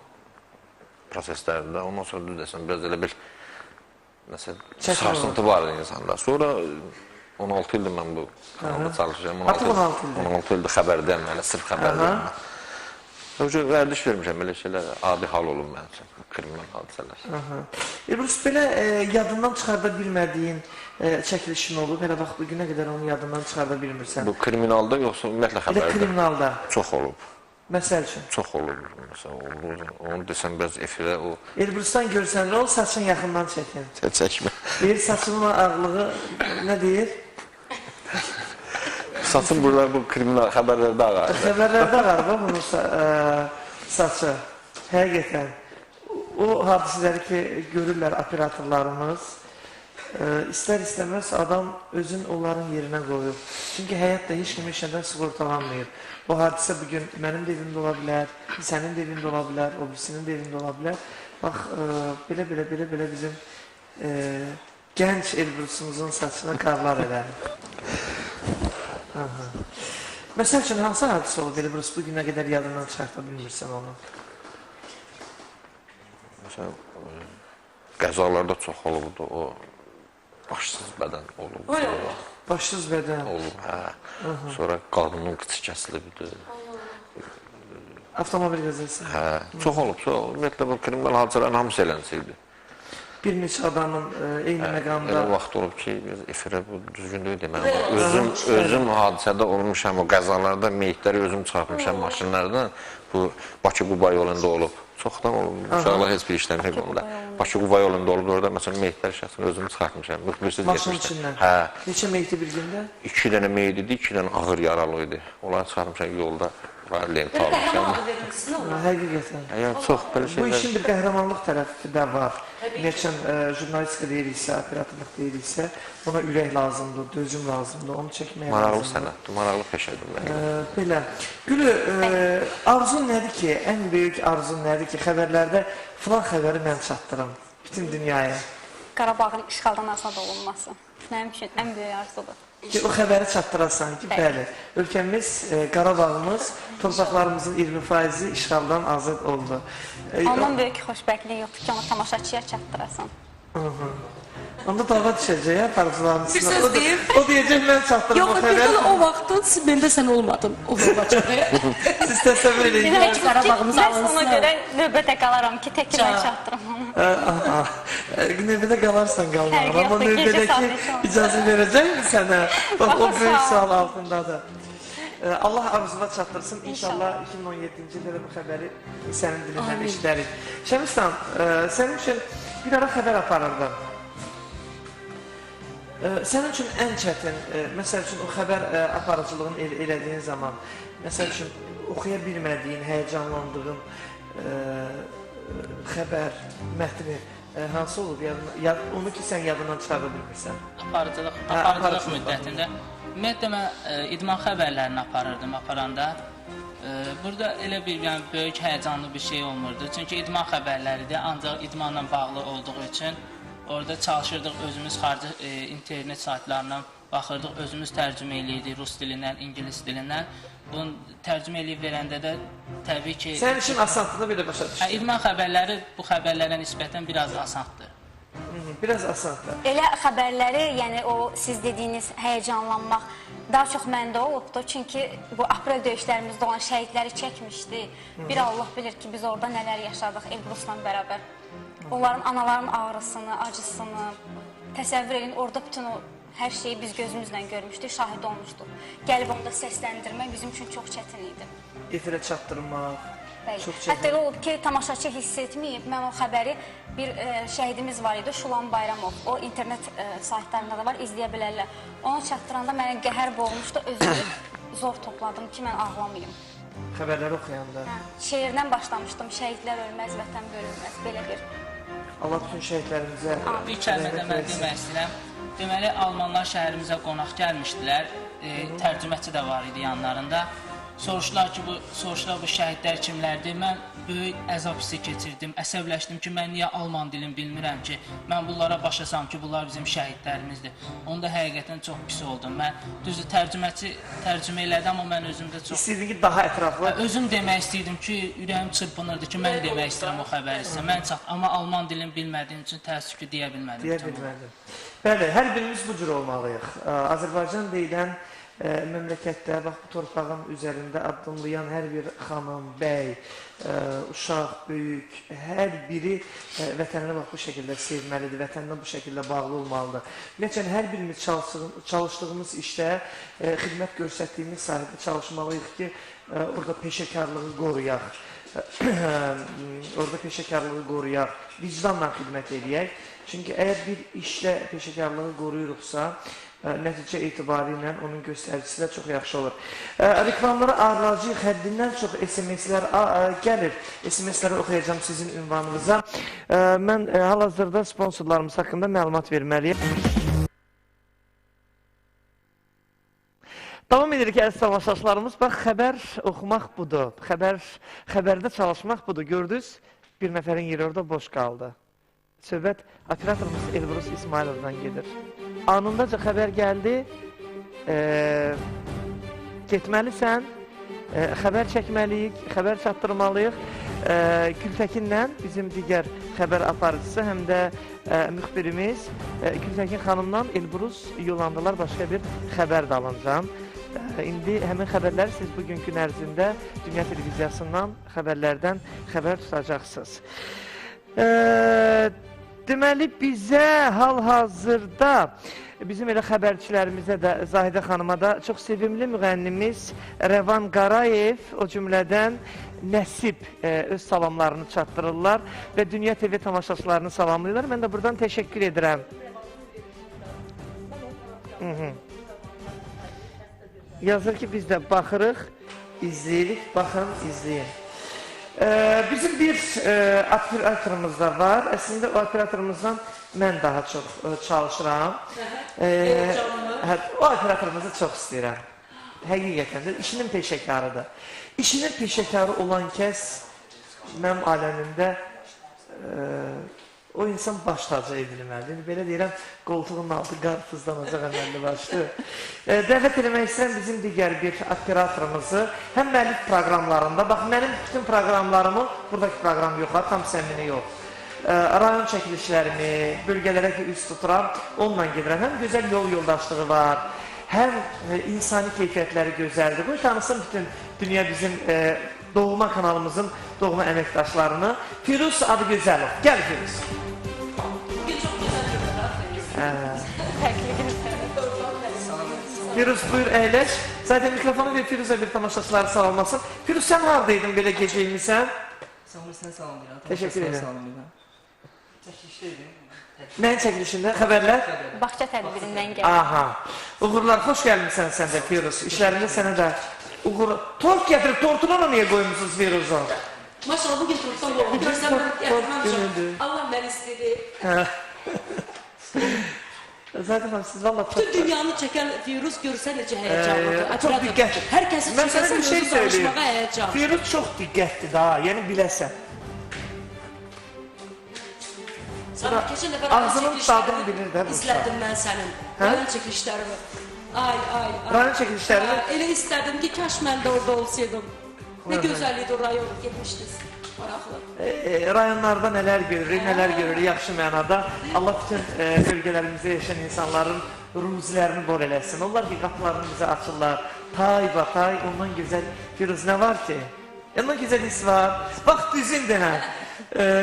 proseslərdə, ondan sonra düz desən, biraz elə bir nəsə sarsıntı var insanda. Sonra 16 ildir mən bu kanalda çalışıram. Artıq 16 ildir. 16 ildir xəbərdəyəm, elə sırf xəbərdəyəm mən. Vərdiş vermişəm, belə şeylər adi hal olub mənim üçün, kriminal hadisələr. Elbrus, belə yadından çıxarda bilmədiyin çəkilişin olub, hələ bax bu günə qədər onu yadından çıxarda bilmirsən. Bu kriminalda yoxsa ümumiyyətlə xəbərdə? Elə kriminalda. Çox olub. Məsəl üçün? Çox olub. Məsələn, oldu. Onu desəm biraz efirə o... Elbrusdan görsənir, o saçın yaxından çəkin. Çəkmə. Deyir, saçının ağlığı nə deyir? Saçın buralar bu kriminal xəbərlərdə ağarır. Xəbərlərdə ağarır, bax bunun saçı. Həqiqətən. O hadisələri ki, görürlər operatorlarımız, istər-istəməz adam özün onların yerinə qoyur. Çünki həyat da heç kim heç nədən sığortalanmayır. O hadisə bugün mənim də evimdə ola bilər, sənin də evində ola bilər, o birisinin də evində ola bilər. Bax, belə-belə bizim gənc Elbrusumuzun saçına qarlar elənir. Məsəl üçün, hansı hadisə olub Elbrus, bu günə qədər yadından çıxarta bilmirsən onu? Məsələn, qəzalarda çox olubdu, o başsız bədən olub. Başsız bədən? Olub, hə. Sonra qadının qıçı kəsilibdi. Avtomobil qəzası? Hə, çox olub, çox. Ümumiyyətlə, bu kriminal hadisələrin hamısı elənsildi. Bir neçə adamın eyni məqamda... Elə vaxt olub ki, efirə bu düzgün deyil demək. Özüm hadisədə olmuşam, o qəzalarda meyitləri özüm çıxartmışam maşınlardan. Bu Bakı-Quba yolunda olub. Çoxdan olub, uşaqlar heç bir işləməyib onda. Bakı-Quba yolunda olub, orada məsələn meyitlər şəxsən özüm çıxartmışam. Maşın içindən? Hə. Neçə meyiti bir gündə? 2 dənə meyit idi, 2 dənə ağır yaralı idi. Onları çıxartmışam yolda. Lent almışam. Həqiqətən. Çox belə şeylər. Bu işin bir qəhrəmanlıq tərəfi də var. Ümumiyyətlə, jurnalistika deyiriksə, operatorluq deyiriksə, buna ürək lazımdır, dözüm lazımdır, onu çəkmək lazımdır. Maraqlı sənətdir, maraqlı peşədir. Belə. Gülü, arzun nədir ki, ən böyük arzun nədir ki, xəbərlərdə filan xəbəri mən çatdırım bütün dünyaya? Qarabağın işğaldan azad olunması. Mənim üçün ən böyük arzudur. Ki, o xəbəri çatdırasan ki, bəli, ölkəmiz, Qarabağımız, torpaqlarımızın 20%-i işğaldan azad oldu. Ondan böyük xoşbəxtlik yoxdur ki, onu tamaşaçıya çatdırasan. Onda dava düşəcək, aparıcıların Bir söz deyim. O deyəcək, mən çatdırım o xəbəri. Yox, bir o vaxtın məndə sən olmadın o olacaq. Siz təsəvvür edin. Demək ki, Qarabağımız alınsın. Mən ona görə növbətə qalaram ki, tək mən çatdırım onu. Növbədə qalarsan qalmaram, amma növbədəki icazə verəcəkmi sənə? Bax, o böyük sual altındadır. Allah arzuna çatdırsın. İnşallah 2017-ci ildə də bu xəbəri sənin dilindən eşidərik. Şəmistan, sənin üçün bir ara xəbər aparırdın. Sənin üçün ən çətin, məsəl üçün o xəbər aparıcılığını elədiyin zaman, məsəl üçün oxuya bilmədiyin, həyəcanlandığın xəbər, mətni hansı olub? Onu ki, sən yadından çıxarda bilmirsən. Aparıcılıq müddətində. Ümumiyyətlə, mən idman xəbərlərini aparırdım aparanda. Burada elə bir böyük həyəcanlı bir şey olmurdu. Çünki idman xəbərləridir, ancaq idmanla bağlı olduğu üçün orada çalışırdıq, özümüz xarici internet saytlarından baxırdıq, özümüz tərcümə eləyirdik rus dilindən, ingilis dilindən. Bunu tərcümə eləyib verəndə də təbii ki... Sənin üçün asandır, belə başa düşdüm. İdman xəbərləri bu xəbərlərə nisbətən biraz asandır. Biraz asandır. Elə xəbərləri, yəni o siz dediyiniz həyəcanlanmaq daha çox məndə olubdur. Çünki bu aprel döyüşlərimizdə olan şəhidləri çəkmişdi. Bir Allah bilir ki, biz orada nələr yaşadıq Elbrusla bərabər. Onların anaların ağrısını, acısını təsəvvür edin, orada bütün o hər şeyi biz gözümüzlə görmüşdük, şahid olmuşduq. Gəlib onda səsləndirmək bizim üçün çox çətin idi. Efirə çatdırmaq. Bəli. Çox Hətta çətin. elə olub ki, tamaşaçı hiss etməyib. Mən o xəbəri bir şəhidimiz var idi, Şulan Bayramov. O internet saytlarında da var, izləyə bilərlər. Onu çatdıranda mənə qəhər boğmuşdu, özümü zor topladım ki, mən ağlamayım. Xəbərləri oxuyanda. Hə, şeirdən başlamışdım. Şəhidlər ölməz, vətən bölünməz. Belə bir. Allah bütün şəhidlərimizə Bir kəlmə də rəhmət mən eləsin. demək istəyirəm. Deməli, almanlar şəhərimizə qonaq gəlmişdilər. Tərcüməçi də var idi yanlarında. Soruşdular ki, bu şəhidlər kimlərdir? Mən böyük əzab hissi keçirdim. Əsəbləşdim ki, mən niyə alman dilini bilmirəm ki, mən bunlara başa salım ki, bunlar bizim şəhidlərimizdir. Onda həqiqətən çox pis oldum. Mən düzdür tərcüməçi tərcümə elədi, amma mən özümdə çox İstəyirdim ki, daha ətraflı. Özüm demək istəyirdim ki, ürəyim çırpınırdı ki, mən demək istəyirəm o xəbəri sizə. Mən çat, amma alman dilini bilmədiyim üçün təəssüf ki, deyə bilmədim. Deyə bilmədim. Bəli, hər birimiz bu cür olmalıyıq. Azərbaycan deyilən məmləkətdə, bax bu torpağın üzərində addımlayan hər bir xanım, bəy, uşaq, böyük, hər biri vətənini bax bu şəkildə sevməlidir, vətəninə bu şəkildə bağlı olmalıdır. Ümumiyyətcə, hər birimiz çalışdığımız işdə, xidmət göstərdiyimiz sahədə çalışmalıyıq ki, orada peşəkarlığı qoruyaq. Orada peşəkarlığı qoruyaq, vicdanla xidmət eləyək. Çünki əgər bir işdə peşəkarlığı qoruyuruqsa, nəticə etibarı ilə onun göstəricisi də çox yaxşı olur. Reklamlara ağırlayacaq, həddindən çox SMS-lər gəlir. SMS-ləri oxuyacağım sizin ünvanınıza. Mən hal-hazırda sponsorlarımız haqqında məlumat verməliyim. Davam edirik əziz tamaşaçılarımız. Bax, xəbər oxumaq budur. Xəbərdə çalışmaq budur. Gördünüz, bir nəfərin yeri orada boş qaldı. Söhbət operatorumuz Elbrus İsmayılovdan gedir. Anındaca xəbər gəldi. Getməlisən, xəbər çəkməliyik, xəbər çatdırmalıyıq. Gültəkinlə bizim digər xəbər aparıcısı, həm də müxbirimiz Gültəkin xanımla Elbrus yollandılar başqa bir xəbər dalınca. İndi həmin xəbərləri siz bugünkü gün ərzində Dünya Televiziyasından, xəbərlərdən xəbər tutacaqsınız. Deməli, bizə hal-hazırda bizim elə xəbərçilərimizə də, Zahidə xanıma da çox sevimli müğənnimiz Rəvan Qarayev, o cümlədən Nəsib öz salamlarını çatdırırlar və Dünya TV tamaşaçılarını salamlayırlar. Mən də buradan təşəkkür edirəm. Yazır ki, biz də baxırıq, izləyirik, baxın, izləyin. Bizim bir operatorumuz da var. Əslində, o operatorumuzdan mən daha çox çalışıram. O operatorumuzu çox istəyirəm. Həqiqətən də işinin peşəkarıdır. İşinin peşəkarı olan kəs mənim aləmimdə o insan baş tacı edilməlidir. İndi belə deyirəm, qoltuğun altı qarpızlanacaq əməlli başlı. Dəvət eləmək istəyirəm bizim digər bir operatorumuzu. Həm müəllif proqramlarında, bax mənim bütün proqramlarımı, buradakı proqram yox, tam səmini yox. Rayon çəkilişlərimi, bölgələrə ki üz tuturam, onunla gedirəm. Həm gözəl yol yoldaşlığı var, həm insani keyfiyyətləri gözəldir. Qoy tanısın bütün dünya bizim doğma kanalımızın doğma əməkdaşlarını. Firuz Adıgözəlov. Gəl Firuz. Bugün çox gözəl görünür, Firuz. Firuz, buyur, əyləş. Zaten mikrofonu ver Firuz'a bir tamaşaçıları salamlasın. Firuz, sən haradaydın belə gecəymisən? Salam, sən salamlayıram. Təşəkkür edirəm. Salamlayıram. Çəkilişdəydim. Nəyin çəkilişində? Xəbərlər? Bağça tədbirindən gəldim. Aha. Uğurlar, xoş gəlmişsən sən də Firuz. İşlərində sənə də uğur. Tort gətirib, tortunu ona niyə qoymuşsunuz Firuz'a? Maşallah, bugün tortdan oldu. Görsən, mən gətirməmişəm. Allah məni istedi. Zaten xanım, siz valla çox... Bütün dünyanı çəkən Firuz görsən necə həyəcanlıdır. Çox diqqətli. Hər kəsi Mən sənə çəkəsən, bir şey özü söyleyeyim. danışmağa həyəcan. Firuz çox diqqətlidir ha, yəni biləsən. Sana keçən dəfə rayon Ağzının dadını bilir də bu uşaq. İzlədim mən sənin. Hə? Rayon çəkilişlərimi. Ay, ay, ay. Rayon çəkilişlərimi? Elə istərdim ki, kaş mən də orada olsaydım. Nə gözəl idi o rayon, getmişdiniz. Maraqlı. Rayonlarda nələr görürük, nələr görürük yaxşı mənada. Allah bütün bölgələrimizdə yaşayan insanların ruzilərini bol eləsin. Onlar ki, qapılarını bizə açırlar. Tay batay, ondan gözəl Firuz nə var ki? Ondan gözəl his var. Bax, düzün denən.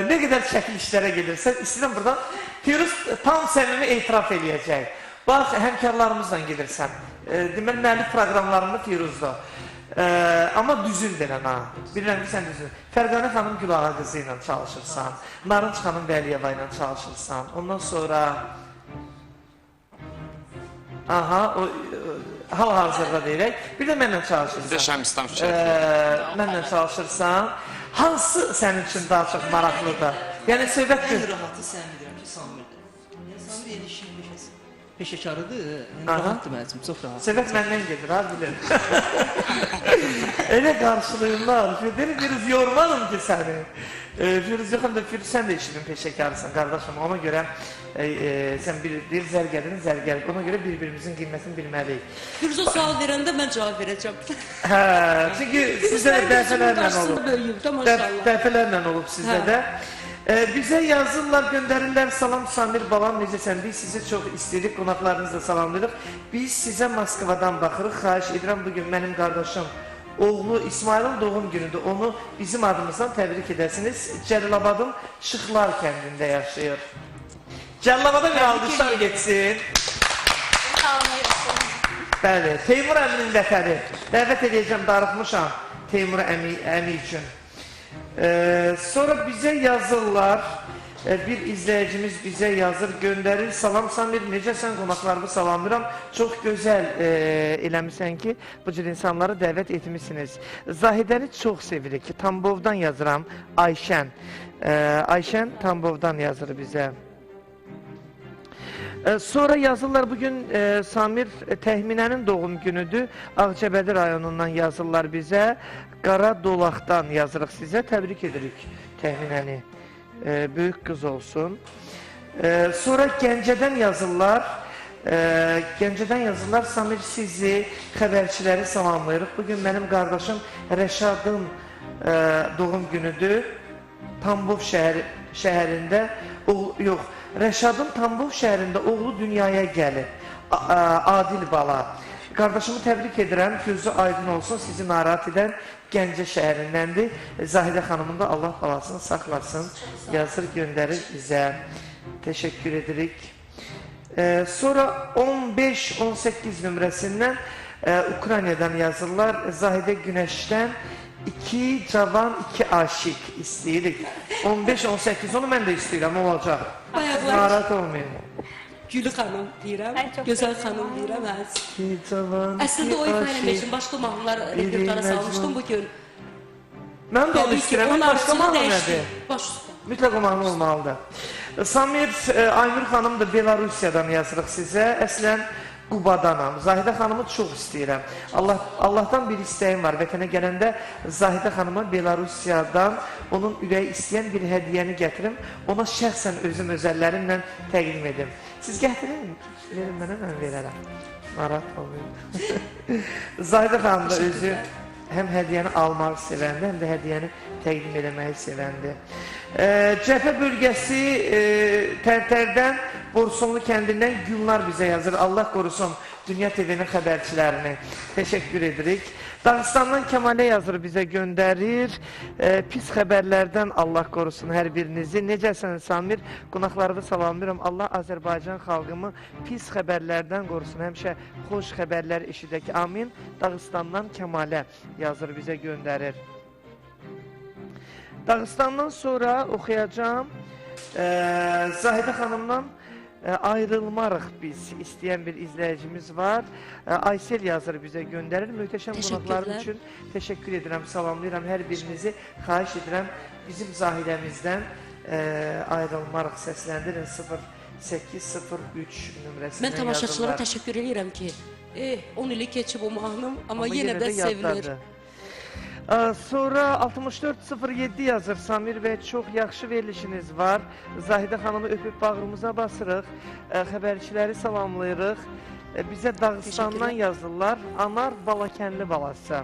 Nə qədər çəkilişlərə gedirsən, istəyirəm buradan Firuz tam səmimi etiraf eləyəcək. Bax, həmkarlarımızla gedirsən. Deməli, müəllif proqramlarında Firuzdur. Amma düzün denən ha. Bilirəm ki, sən düzün. Fərqanə xanım Gülağa qızı ilə çalışırsan. Narınc xanım Vəliyeva ilə çalışırsan. Ondan sonra... Aha, hal-hazırda deyirək. Bir də mənlə çalışırsan. Bir də Şəmistan Fikrət. Mənlə çalışırsan. Hansı sənin üçün daha çox maraqlıdır? Yəni, söhbət... Ən rahatı sən bilirəm ki, Samirdir. Yəni, Samir elə işin peşəkarıdır. Yəni, rahatdır mənim üçün, çox rahat. Söhbət məndən gedir, ha, bilirəm. Elə qarşılayırlar. Deyir, Firuz, yormadım ki səni. Firuz, yox, həm də Firuz, sən də işinin peşəkarısın, qardaşım. Ona görə sən bir zərgərin zərgərik. Ona görə bir-birimizin qiymətini bilməliyik. Firuza sual verəndə mən cavab verəcəm. Hə, çünki sizdə də dəfələrlə olub. Dəfələrlə olub sizdə də. Bizə yazırlar, göndərirlər. Salam Samir balam, necəsən? Biz sizi çox istəyirik, qonaqlarınızla salamlayırıq. Biz sizə Moskvadan baxırıq. Xahiş edirəm, bugün mənim qardaşım oğlu İsmailin doğum günüdür. Onu bizim adımızdan təbrik edəsiniz. Cəlilabadın Şıxlar kəndində yaşayır. Cəlilabada bir alqışlar getsin. Bəli, Teymur əminin vətəni. Dəvət edəcəm, darıxmışam Teymur əmi üçün. Sonra bizə yazırlar, bir izləyicimiz bizə yazır, göndərir. Salam Samir, necəsən, qonaqlarımı salamlayıram. Çox gözəl eləmisən ki, bu cür insanları dəvət etmişsiniz. Zahidəni çox sevirik. Tambovdan yazıram, Ayşən. Ayşən Tambovdan yazır bizə. Sonra yazırlar, bugün Samir Təhminənin doğum günüdür. Ağcabədi rayonundan yazırlar bizə. Qara Dolaqdan yazırıq sizə. Təbrik edirik Təhminəni. Böyük qız olsun. Sonra Gəncədən yazırlar. Gəncədən yazırlar. Samir, sizi, xəbərçiləri salamlayırıq. Bugün mənim qardaşım Rəşadın doğum günüdür. Tambov şəhərində, yox, Rəşadın Tambov şəhərində oğlu dünyaya gəlib, Adil bala. Qardaşımı təbrik edirəm, gözü aydın olsun, sizi narahat edən Gəncə şəhərindəndir. Zahidə xanımın da Allah balasını saxlasın, yazır, göndərir bizə. Təşəkkür edirik. Sonra 15-18 nömrəsindən Ukraynadan yazırlar, Zahidə Günəşdən 2 cavan, 2 aşiq istəyirik. 15-18, onu mən də istəyirəm, olacaq. Narahat olmayın. Gülü xanım deyirəm, Gözəl xanım deyirəm. 2 cavan, 2 aşiq. Əslində o ifa eləmişim, başqa mahnılar repertuara salmışdım bugün. Mən də onu istəyirəm, başqa mahnı nədir? Baş üstə. Mütləq o mahnı olmalıdır. Samir, Aynur xanım da Belarusiyadan yazırıq sizə. Əslən, Qubadanam. Zahidə xanımı çox istəyirəm. Allahdan bir istəyim var. Vətənə gələndə Zahidə xanıma Belarusiyadan onun ürəyi istəyən bir hədiyyəni gətirim. Ona şəxsən özüm öz əllərimlə təqdim edim. Siz gətirin, verin mənə, mən verərəm. Narahat olmayın. Zahidə xanım da özü həm hədiyyəni almağı sevəndi, həm də hədiyyəni təqdim eləməyi sevəndi. Cəbhə bölgəsi Tərtərdən, Borsunlu kəndindən Gülnar bizə yazır. Allah qorusun Dünya TV-nin xəbərçilərini. Təşəkkür edirik. Dağıstandan Kəmalə yazır, bizə göndərir. Pis xəbərlərdən Allah qorusun hər birinizi. Necəsən Samir? Qonaqlarını salamlayıram. Allah Azərbaycan xalqımı pis xəbərlərdən qorusun. Həmişə xoş xəbərlər eşidək. Amin. Dağıstandan Kəmalə yazır, bizə göndərir. Dağıstandan sonra oxuyacağım. Zahidə xanımdan ayrılmarıq biz istəyən bir izləyicimiz var. Aysel yazır, bizə göndərir. Möhtəşəm qonaqlarım üçün təşəkkür edirəm, salamlayıram hər birinizi. Xahiş edirəm, bizim Zahidəmizdən ayrılmarıq səsləndirin 0803 nömrəsindən. Mən tamaşaçılara təşəkkür edirəm ki, 10 ili keçib o mahnım, amma yenə də sevilir. Sonra 6407 yazır Samir bəy, çox yaxşı verilişiniz var. Zahidə xanımı öpüb bağrımıza basırıq, xəbərçiləri salamlayırıq. Bizə Dağıstandan yazırlar, Anar Balakənli balası.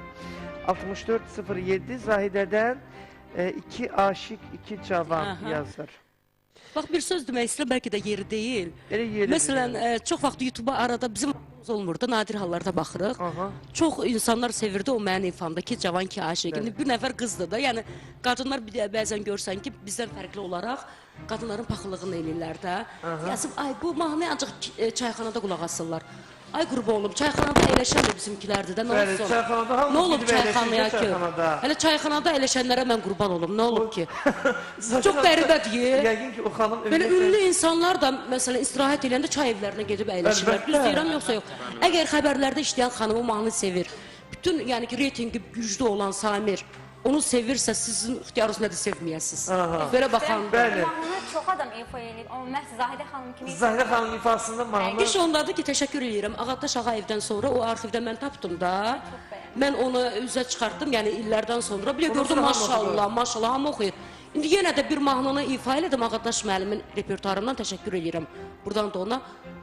6407 Zahidədən 2 aşiq, 2 cavan yazır. Bax, bir söz demək istəyirəm, bəlkə də yeri deyil. Məsələn, çox vaxt YouTube-a arada bizim olmurdu, nadir hallarda baxırıq. Çox insanlar sevirdi o mənim ifamda ki, cavan ki, aşiq. İndi bir nəfər qızdır da, yəni qadınlar bəzən görsən ki, bizdən fərqli olaraq qadınların paxıllığını eləyirlər də. Yazıb, ay bu mahnı ancaq çayxanada qulaq asırlar. Ay qurban olum, çayxanada əyləşən də bizimkilərdir də, nə olsun? Nə olub çayxanaya ki? Hələ çayxanada əyləşənlərə mən qurban olum, nə olub ki? Çox qəribədir. Yəqin ki, o xanım... Belə ünlü insanlar da, məsələn, istirahət eləyəndə çay evlərinə gedib əyləşirlər. Düz deyirəm, yoxsa yox. Əgər xəbərlərdə işləyən xanımı mahnı sevir, bütün, yəni ki, reytingi güclü olan Samir, onu sevirsə, sizin ixtiyarınız nədir sevməyəsiniz. Belə baxanda. Mahnını çox adam ifa eləyib, amma məhz Zahidə xanım kimi... Zahidə xanım ifasında mahnı... İş ondadır ki, təşəkkür eləyirəm. Ağadaş Ağayevdən sonra o arxivdə mən tapdım da. Mən onu üzə çıxartdım, yəni illərdən sonra. Bir də gördüm, maşallah, maşallah, hamı oxuyur. İndi yenə də bir mahnını ifa elədim Ağadaş müəllimin repertuarından, təşəkkür eləyirəm buradan da ona.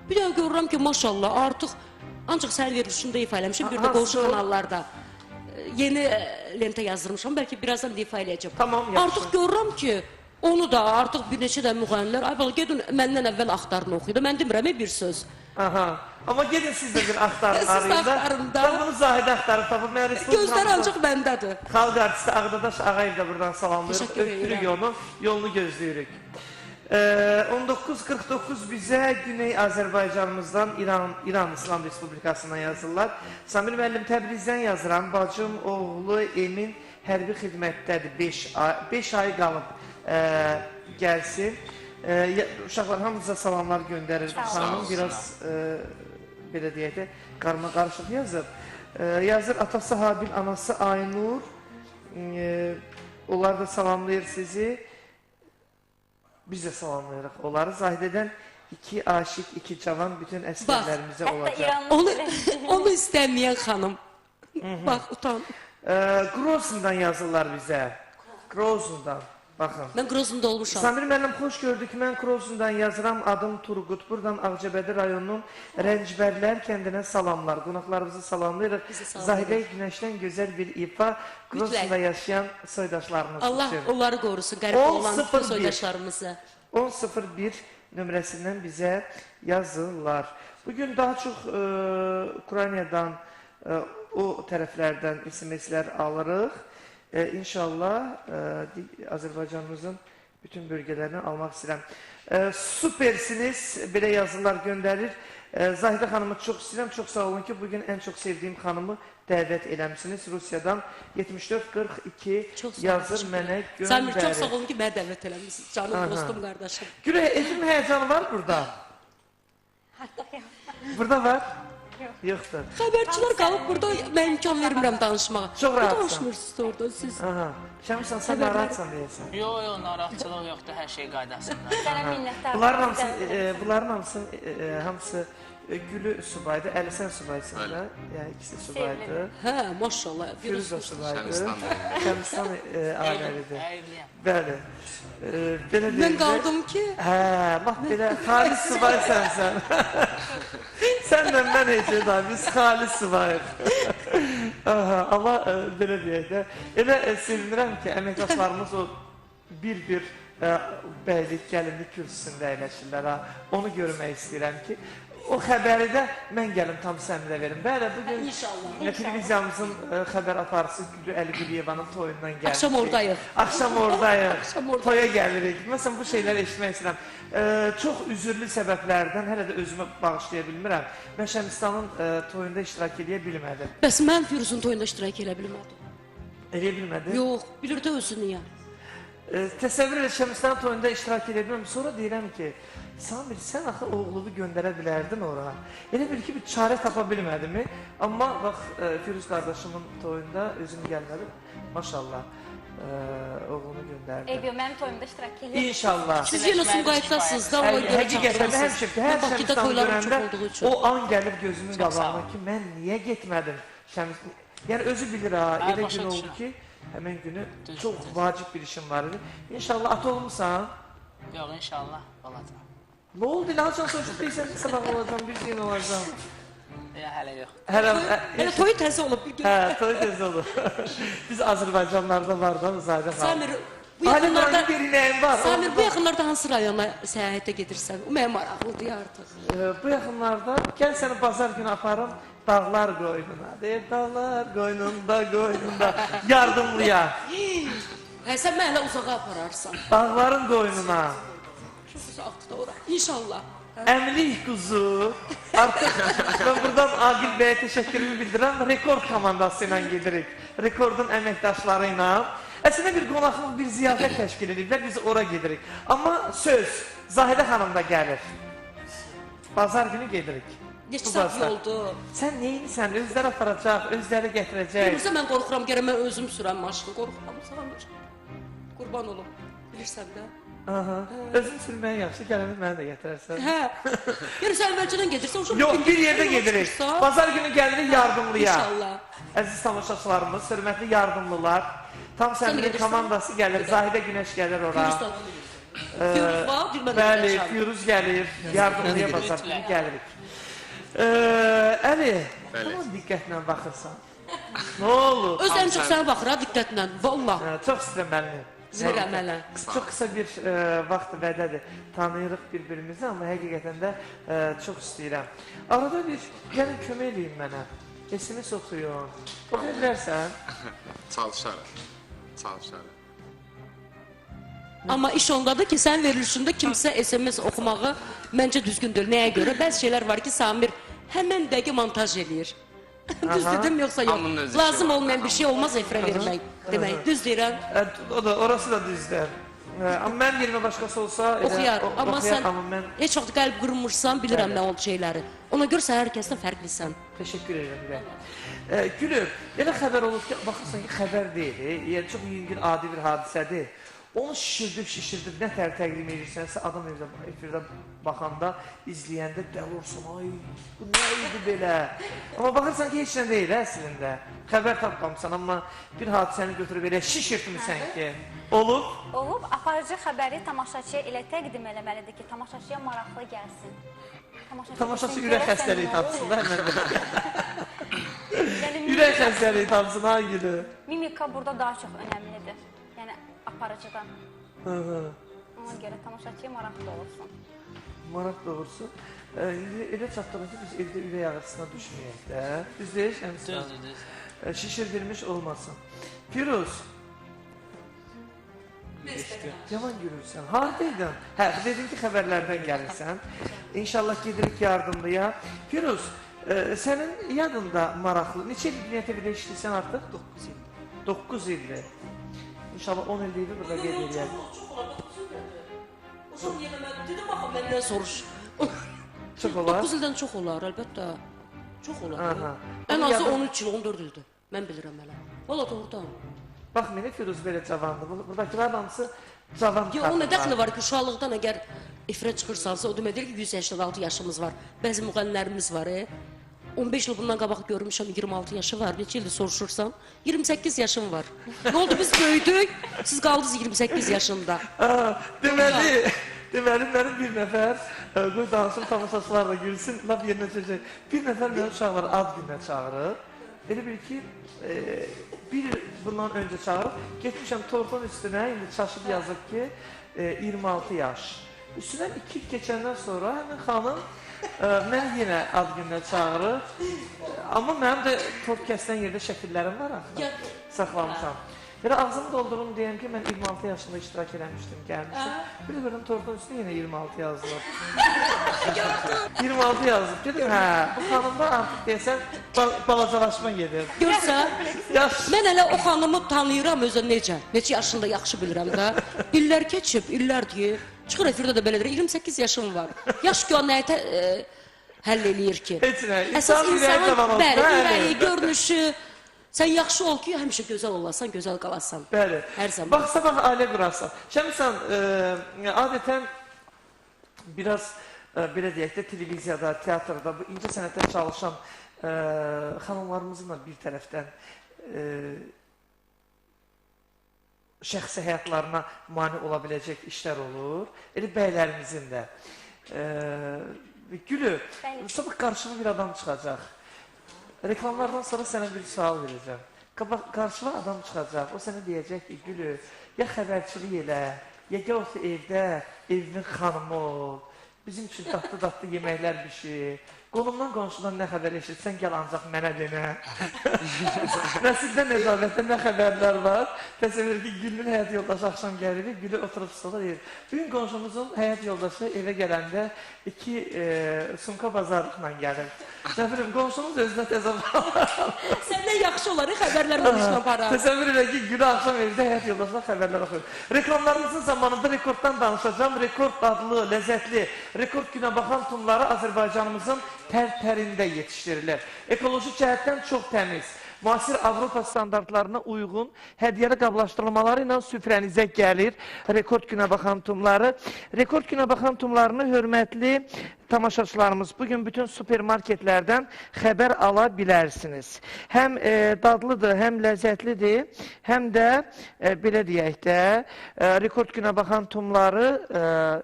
Bir də görürəm ki, maşallah, artıq ancaq sənin verilişində ifa eləmişim, bir də qonşu kanallarda. Yeni lentə yazdırmışam, bəlkə birazdan ifa eləyəcəm. Tamam, yaxşı. Artıq görürəm ki, onu da artıq bir neçə də müğənnilər, ay bala, gedin məndən əvvəl axtarın oxuydu, mən demirəm bir söz. Aha, amma gedin siz də bir axtarın arayın da. Mən bunu Zahidə axtarıb tapıb, mən Respublikamızın... Gözlər ancaq bəndədir. Xalq artisti Ağdadaş Ağayev də buradan salamlayırıq, öpürük onu, yolunu gözləyirik. 19.49 bizə Güney Azərbaycanımızdan İran İslam Respublikasından yazırlar. Samir müəllim, Təbrizdən yazıram. Bacım, oğlu Emin hərbi xidmətdədir. 5 ay qalıb gəlsin. Uşaqlar hamınıza salamlar göndərir. Xanım biraz belə deyək də qarma qarışıq yazıb. Yazır atası Habil, anası Aynur. Onlar da salamlayır sizi. Biz də salamlayırıq onları. Zahidədən 2 aşiq, 2 cavan bütün əsgərlərimizə olacaq. Onu istəməyən xanım. Bax, utan. Grozndan yazırlar bizə. Grozndan. Baxın. Mən Groznda olmuşam. Samir müəllim, xoş gördük. Mən Grozndan yazıram. Adım Turqut. Buradan Ağcabədi rayonunun Rəncbərlər kəndinə salamlar. Qonaqlarımızı salamlayırıq. Zahidə Günəşdən gözəl bir ifa Groznda yaşayan soydaşlarımız üçün. Allah onları qorusun, qəribə olan bütün soydaşlarımızı. 10.01 nömrəsindən bizə yazırlar. Bugün daha çox Ukraynadan, o tərəflərdən SMS-lər alırıq. İnşallah Azərbaycanımızın bütün bölgələrini almaq istəyirəm. Süpersiniz, belə yazılar göndərir. Zahidə xanımı çox istəyirəm, çox sağ olun ki, bugün ən çox sevdiyim xanımı dəvət eləmişsiniz. Rusiyadan 7442 yazır mənə göndərir. Samir, çox sağ olun ki, mənə dəvət eləmişsiniz. Canım, dostum, qardaşım. Gülək, efim həyəcanı var burada? Burada var? Yoxdur. Xəbərçilər qalıb burada, mən imkan vermirəm danışmağa. Çox rahatsan. Nə danışmırsınız orada siz? Şəmsən, sən narahatsan deyəsən. Yox, yox, narahatçılıq yoxdur, hər şey qaydasında. Sənə minnətdarım. Bunların hamısı Gülü subaydı, Əli sən subaysan da. Yəni ikisi subaydı. Hə, maşallah. Firuz da subaydı. Şəmistan ailəlidir. Bəli. Mən qaldım ki... Hə, bax belə, xalis subaysan sən. Sənlə mən heç da, biz xalis subayıq. Amma belə deyək də, elə sevinirəm ki, əməkdaşlarımız o bir-bir bəylik, gəlinlik kürsüsündə əyləşirlər. Onu görmək istəyirəm ki, o xəbəri də mən gəlim tam səmrə verim. Bəli, bugün televiziyamızın xəbər aparıcısı Gülü Əliquliyevanın toyundan gəlmişik. Axşam oradayıq. Axşam oradayıq. Toya gəlirik. Məsələn, bu şeyləri eşitmək istəyirəm. Çox üzürlü səbəblərdən hələ də özümü bağışlaya bilmirəm. Mən Şəmistanın toyunda iştirak eləyə bilmədim. Bəs mən Firuzun toyunda iştirak eləyə bilmədim. Eləyə bilmədin? Yox, bilirdi özü niyə. Təsəvvür elə Şəmistanın toyunda iştirak edə bilməm. Sonra deyirəm ki, Samir, sən axı oğlunu göndərə bilərdin ora. Elə bil ki, bir çarə tapa bilmədimi? Amma bax, Firuz qardaşımın toyunda özüm gəlmədim. Maşallah, oğlunu göndərdim. Eyb yox, mənim toyumda iştirak eləyəm. İnşallah. Siz yenə Sumqayıtdasınız da, ona görə Həqiqətən də çağırırsınız. həmişə, hər Şəmistanı görəndə o an gəlir gözümün qabağına ki, mən niyə getmədim? Yəni, özü bilir ha, elə gün oldu ki, həmən günü çox vacib bir işim var idi. İnşallah ata olmuşsan? Yox, inşallah olacaq. Nə oldu? Elə haçan soruşub deyirsən, sabah olacam, bir gün olacam. Yox, hələ yox. Hələ toyu təzə olub. Hə, toyu təzə olub. Biz Azərbaycanlarda var da, Zahidə xanım. Samir, bu yaxınlarda hansı rayona səyahətə gedirsən? O mənə maraqlıdır artıq. Bu yaxınlarda, gəl səni bazar günü aparım, dağlar qoynuna. Deyir, dağlar qoynunda, qoynunda, yardımlıya. Hə, sən mənə uzağa apararsan. Dağların qoynuna. Çox uzaqdır da ora. İnşallah. Əmlik quzu. Artıq mən buradan Aqil bəyə təşəkkürümü bildirəm. Rekord komandası ilə gedirik. Rekordun əməkdaşları ilə. Əslində bir qonaqlıq, bir ziyafət təşkil ediblər, biz ora gedirik. Amma söz Zahidə xanım da gəlir. Bazar günü gedirik. Neçə saat yoldur? Sən neyinsən? Özləri aparacaq, özləri gətirəcək. Bilmirsən, mən qorxuram, gərək mən özüm sürəm maşını, qorxuram, Samir. Qurban olum, bilirsən də. Aha. Özün sürməyə yaxşı, gələndə məni də gətirərsən. Hə. Yəni sən əvvəlcədən gedirsən, yox, bir yerdə gedirik. Bazar günü gəlirik yardımlıya. İnşallah. Əziz tamaşaçılarımız, hörmətli yardımlılar, tam səminin komandası gəlir, Zahidə Günəş gəlir ora. Firuz var, bəli, Firuz gəlir, yardımlıya bazar günü gəlirik. Əli, tamam diqqətlə baxırsan. Nə olur? Öz ən çox sənə baxır ha, diqqətlə, vallah. Çox istəyirəm məni. Bilirəm hələ. Çox qısa bir vaxt vədədir. Tanıyırıq bir-birimizi, amma həqiqətən də çox istəyirəm. Arada bir, gəlin kömək eləyin mənə. SMS oxuyun. Oxuya bilərsən? Çalışarıq. Çalışarıq. Amma iş ondadır ki, sən verilişində kimsə SMS oxumağı məncə düzgün deyil. Nəyə görə? Bəzi şeylər var ki, Samir həmən dəqiqə montaj eləyir. Düz dedim, yoxsa yox. Lazım olmayan bir şey olmaz efirə vermək demək. Düz deyirəm. O da, orası da düzdür. Amma mənim yerimə başqası olsa... Oxuyar, amma sən heç vaxt qəlb qırmırsan, bilirəm nə oldu şeyləri. Ona görə sən hər kəsdən fərqlisən. Təşəkkür edirəm. Gülüm, elə xəbər olub ki, baxırsan ki, xəbər deyil. Yəni, çox yüngül, adi bir hadisədir. Onu şişirdib, şişirdib, nə tər təqdim edirsənsə, adam efirdə baxanda, izləyəndə dəli olsun, ay, bu nə idi belə? Amma baxırsan ki, heç nə deyil əslində. Xəbər tapmamısan, amma bir hadisəni götürüb elə şişirtmirsən ki, olub? Olub, aparıcı xəbəri tamaşaçıya elə təqdim eləməlidir ki, tamaşaçıya maraqlı gəlsin. Tamaşaçı ürək xəstəliyi tapsın da həmən. Ürək xəstəliyi tapsın, ha gülü. Mimika burada daha çox önəmlidir. Yəni, aparıcıdan. Ona görə tamaşaçıya maraq doğursun. Maraq doğursun. Elə çatdırın ki, biz evdə ürək ağrısına düşməyək də. Düz deyil, Şəmsən? Düzdür, düzdür. Şişirdilmiş olmasın. Firuz. Yaman gülürsən. Haradaydın? Hə, dedin ki, xəbərlərdən gəlirsən. İnşallah gedirik yardımlıya. Firuz, sənin yadında maraqlı. Neçə il Dünya TV-də işləyirsən artıq? 9 il. 9 ildir. İnşallah 10 il deyildi, burada qeyd eləyək. Çox olar, 9 il nədir? O zaman yenə mən dedim, baxın, məndən soruş. Çox olar? 9 ildən çox olar, əlbəttə. Çox olar. Ən azı 13 il, 14 ildir. Mən bilirəm hələ. Valla doğrudan. Bax, mənə Firuz belə cavandır. Buradakılar hamısı cavan qadınlar. Yox, o nə dəxli var ki, uşaqlıqdan əgər efirə çıxırsansa, o demək deyil ki, 186 yaşımız var. Bəzi müğənnilərimiz var, 15 il bundan qabaq görmüşəm, 26 yaşı var. Neçə ildir soruşursan? 28 yaşım var. Nə oldu, biz böyüdük, siz qaldınız 28 yaşında. Deməli, mənim bir nəfər, qoy danışım, tamaşaçılar da gülsün, laf yerinə çəkəcək. Bir nəfər mənim uşaqları ad gününə çağırır. Elə bil ki, bir il bundan öncə çağırıb, getmişəm tortun üstünə, indi çaşıb yazıb ki, 26 yaş. Üstündən 2 il keçəndən sonra həmin xanım məni yenə ad gününə çağırır. Amma mənim də tort kəsilən yerdə şəkillərim var axı, saxlamışam. Belə ağzımı doldurum deyəm ki, mən 26 yaşında iştirak eləmişdim, gəlmişdim. Bir də görüm tortun üstünə yenə 26 yazılıb. 26 yazılıb. Dedim, hə, bu xanımda artıq deyəsən balacalaşma gedir. Görsən, mən hələ o xanımı tanıyıram özə necə. Neçə yaşında yaxşı bilirəm də. İllər keçib, illər deyir. Çıxır efirdə də belədir, 28 yaşım var. Yaş ki, o nəyə həll eləyir ki? Heç nə, əsas insanın ürəyi, görünüşü. Sən yaxşı ol ki, həmişə gözəl olasan, gözəl qalasan. Bəli. Hər zaman. Bax, sabah ailə qurarsan. Şəmsən, adətən biraz, belə deyək də, televiziyada, teatrda, bu incə sənətdə çalışan xanımlarımızın da bir tərəfdən şəxsi həyatlarına mane ola biləcək işlər olur. Elə bəylərimizin də. Gülü, sabah qarşıma bir adam çıxacaq. Reklamlardan sonra sənə bir sual verəcəm. Qarşıma adam çıxacaq, o sənə deyəcək ki, Gülü, ya xəbərçilik elə, ya gəl olsa evdə, evimin xanımı ol, bizim üçün dadlı-dadlı yeməklər bişir, Qonumdan, qonşudan nə xəbər eşitsən, gəl ancaq mənə denə. Nəsildə, nəzarətdə nə xəbərlər var? Təsəvvür ki, Gülün həyat yoldaşı axşam gəlir, Gülü oturub stola deyir. Bugün qonşumuzun həyat yoldaşı evə gələndə 2 sumka bazarlıqla gəlir. Nə bilim, qonşumuz özünə təzə Səndən yaxşı olar, xəbərlər danışma para. Təsəvvür elə ki, Gülü axşam evdə həyat yoldaşına xəbərlər oxuyur. Reklamlarımızın zamanında rekorddan danışacağam. Rekord dadlı, ləzzətli, rekord günə baxan tumları Azərbaycanımızın tərtərində yetişdirilir. Ekoloji cəhətdən çox təmiz, müasir Avropa standartlarına uyğun hədiyyəli qablaşdırılmaları ilə süfrənizə gəlir rekord günə baxan tumları. Rekord günə baxan tumlarını hörmətli tamaşaçılarımız bugün bütün supermarketlərdən xəbər ala bilərsiniz. Həm dadlıdır, həm ləzzətlidir, həm də belə deyək də rekord günə baxan tumları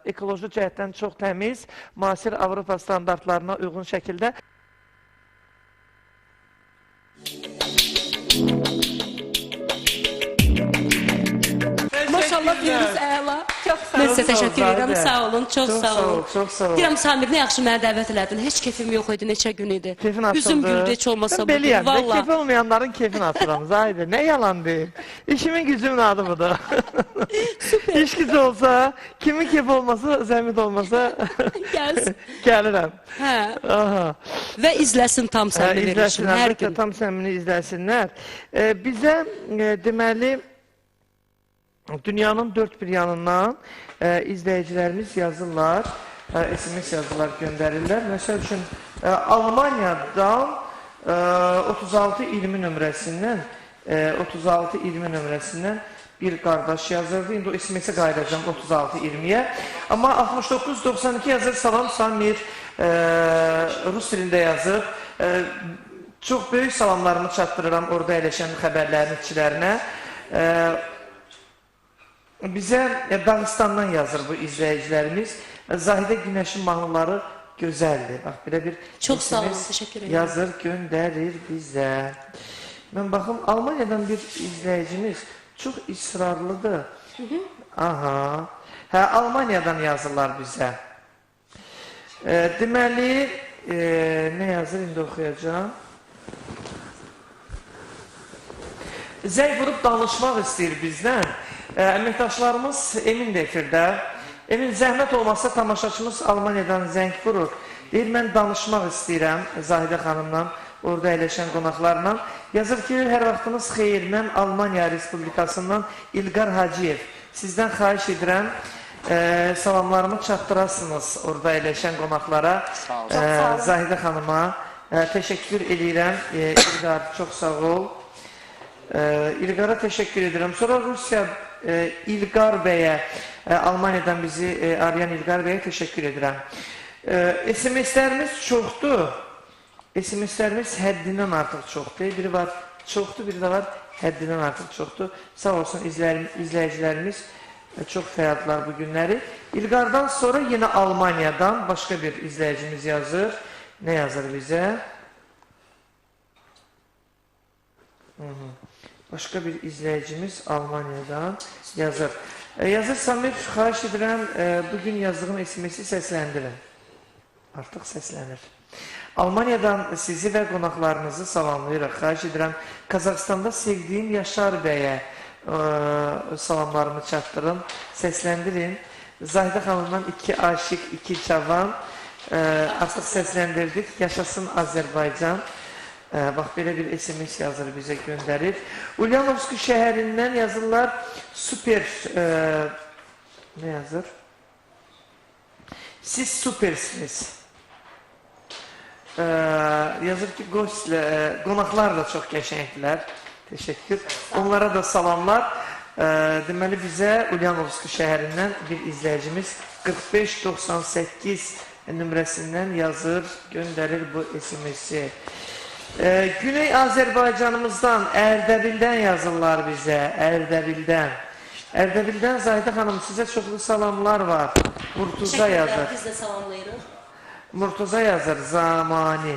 ekoloji cəhətdən çox təmiz, müasir Avropa standartlarına uyğun şəkildə. Maşallah diyoruz, əla. Mən sizə təşəkkür edirəm, sağ olun, çox sağ olun. Çox sağ olun. Deyirəm, Samir, nə yaxşı mənə dəvət elədin. Heç kefim yox idi, neçə gün idi. Kefin açıldı. Üzüm güldü, heç olmasa bugün. Mən beliyəm də, kefi olmayanların kefini açıram, Zahidə. Nə yalan deyim. İşimin gücümün adı budur. Süper. İş gücü olsa, kimin kefi olmasa, zəhmət olmasa gəlirəm. Və izləsin tam səmini verilişini hər gün. Tam səmini izləsinlər. Bizə deməli, dünyanın dörd bir yanından izləyicilərimiz yazırlar, SMS yazırlar, göndərirlər. Məsəl üçün, Almaniyadan 36-20 nömrəsindən 36-20 nömrəsindən bir qardaş yazırdı. İndi o SMS-ə qayıdacağam 36-20-yə. Amma 69-92 yazır, salam Samir, rus dilində yazıb. Çox böyük salamlarımı çatdırıram orada əyləşən xəbərlərin işçilərinə. Bizə Dağıstandan yazır bu izləyicilərimiz. Zahidə Günəşin mahnıları gözəldir. Bax, belə bir çox sağ olun, təşəkkür edirəm. Yazır, göndərir bizə. Mən baxım, Almaniyadan bir izləyicimiz çox israrlıdır. Aha. Hə, Almaniyadan yazırlar bizə. Deməli, nə yazır, indi oxuyacağam. Zəng vurub danışmaq istəyir bizdən. Əməkdaşlarımız Emin də efirdə. Emin, zəhmət olmasa tamaşaçımız Almaniyadan zəng vurur. Deyir, mən danışmaq istəyirəm Zahidə xanımla, orada əyləşən qonaqlarla. Yazır ki, hər vaxtınız xeyir, mən Almaniya Respublikasından İlqar Hacıyev. Sizdən xahiş edirəm, salamlarımı çatdırasınız orada əyləşən qonaqlara. Zahidə xanıma təşəkkür edirəm. İlqar, çox sağ ol. İlqara təşəkkür edirəm. Sonra Rusiya İlqar bəyə, Almaniyadan bizi arayan İlqar bəyə təşəkkür edirəm. SMS-lərimiz çoxdur. SMS-lərimiz həddindən artıq çoxdur. Biri var çoxdur, biri də var həddindən artıq çoxdur. Sağ olsun izləyicilərimiz çox fəaldılar bu günləri. İlqardan sonra yenə Almaniyadan başqa bir izləyicimiz yazır. Nə yazır bizə? Başqa bir izləyicimiz Almaniyadan yazır. Yazır, Samir, xahiş edirəm, bugün yazdığım SMS-i səsləndirin. Artıq səslənir. Almaniyadan sizi və qonaqlarınızı salamlayırıq. Xahiş edirəm, Qazaxıstanda sevdiyim Yaşar bəyə salamlarımı çatdırın, səsləndirin. Zahidə xanımdan 2 aşiq, 2 cavan artıq səsləndirdik. Yaşasın Azərbaycan. Bax, belə bir SMS yazır, bizə göndərir. Ulyanovski şəhərindən yazırlar, super, nə yazır? Siz supersiniz. Yazır ki, qonaqlar da çox qəşəngdilər. Təşəkkür. Onlara da salamlar. Deməli, bizə Ulyanovski şəhərindən bir izləyicimiz 4598 nömrəsindən yazır, göndərir bu SMS-i. Güney Azərbaycanımızdan, Ərdəbildən yazırlar bizə, Ərdəbildən. Ərdəbildən Zahidə xanım, sizə çoxlu salamlar var. Murtuza yazır. Biz də salamlayırıq. Murtuza yazır, Zamani.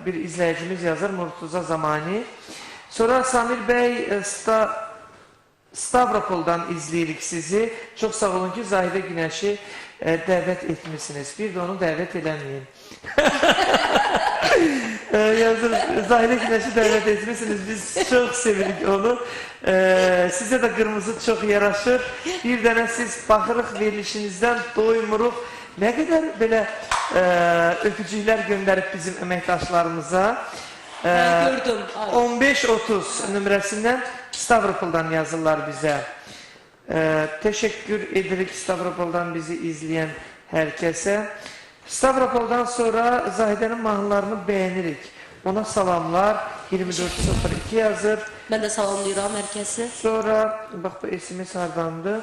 Bir izləyicimiz yazır, Murtuza Zamani. Sonra Samir bəy, Stavropoldan izləyirik sizi. Çox sağ olun ki, Zahidə Günəşi dəvət etmişsiniz. Bir də onu dəvət eləməyin. Yazır, Zahidə Günəşi dəvət etmişsiniz. Biz çox sevirik onu. Sizə də qırmızı çox yaraşır. Bir dənə siz baxırıq verilişinizdən, doymuruq. Nə qədər belə öpücüklər göndərib bizim əməkdaşlarımıza. Gördüm. 15-30 nömrəsindən Stavropoldan yazırlar bizə. Təşəkkür edirik Stavropoldan bizi izləyən hər kəsə. Stavropoldan sonra Zahidənin mahnılarını bəyənirik. Ona salamlar. 2402 yazır. Mən də salamlayıram hər kəsi. Sonra, bax bu SMS hardandır.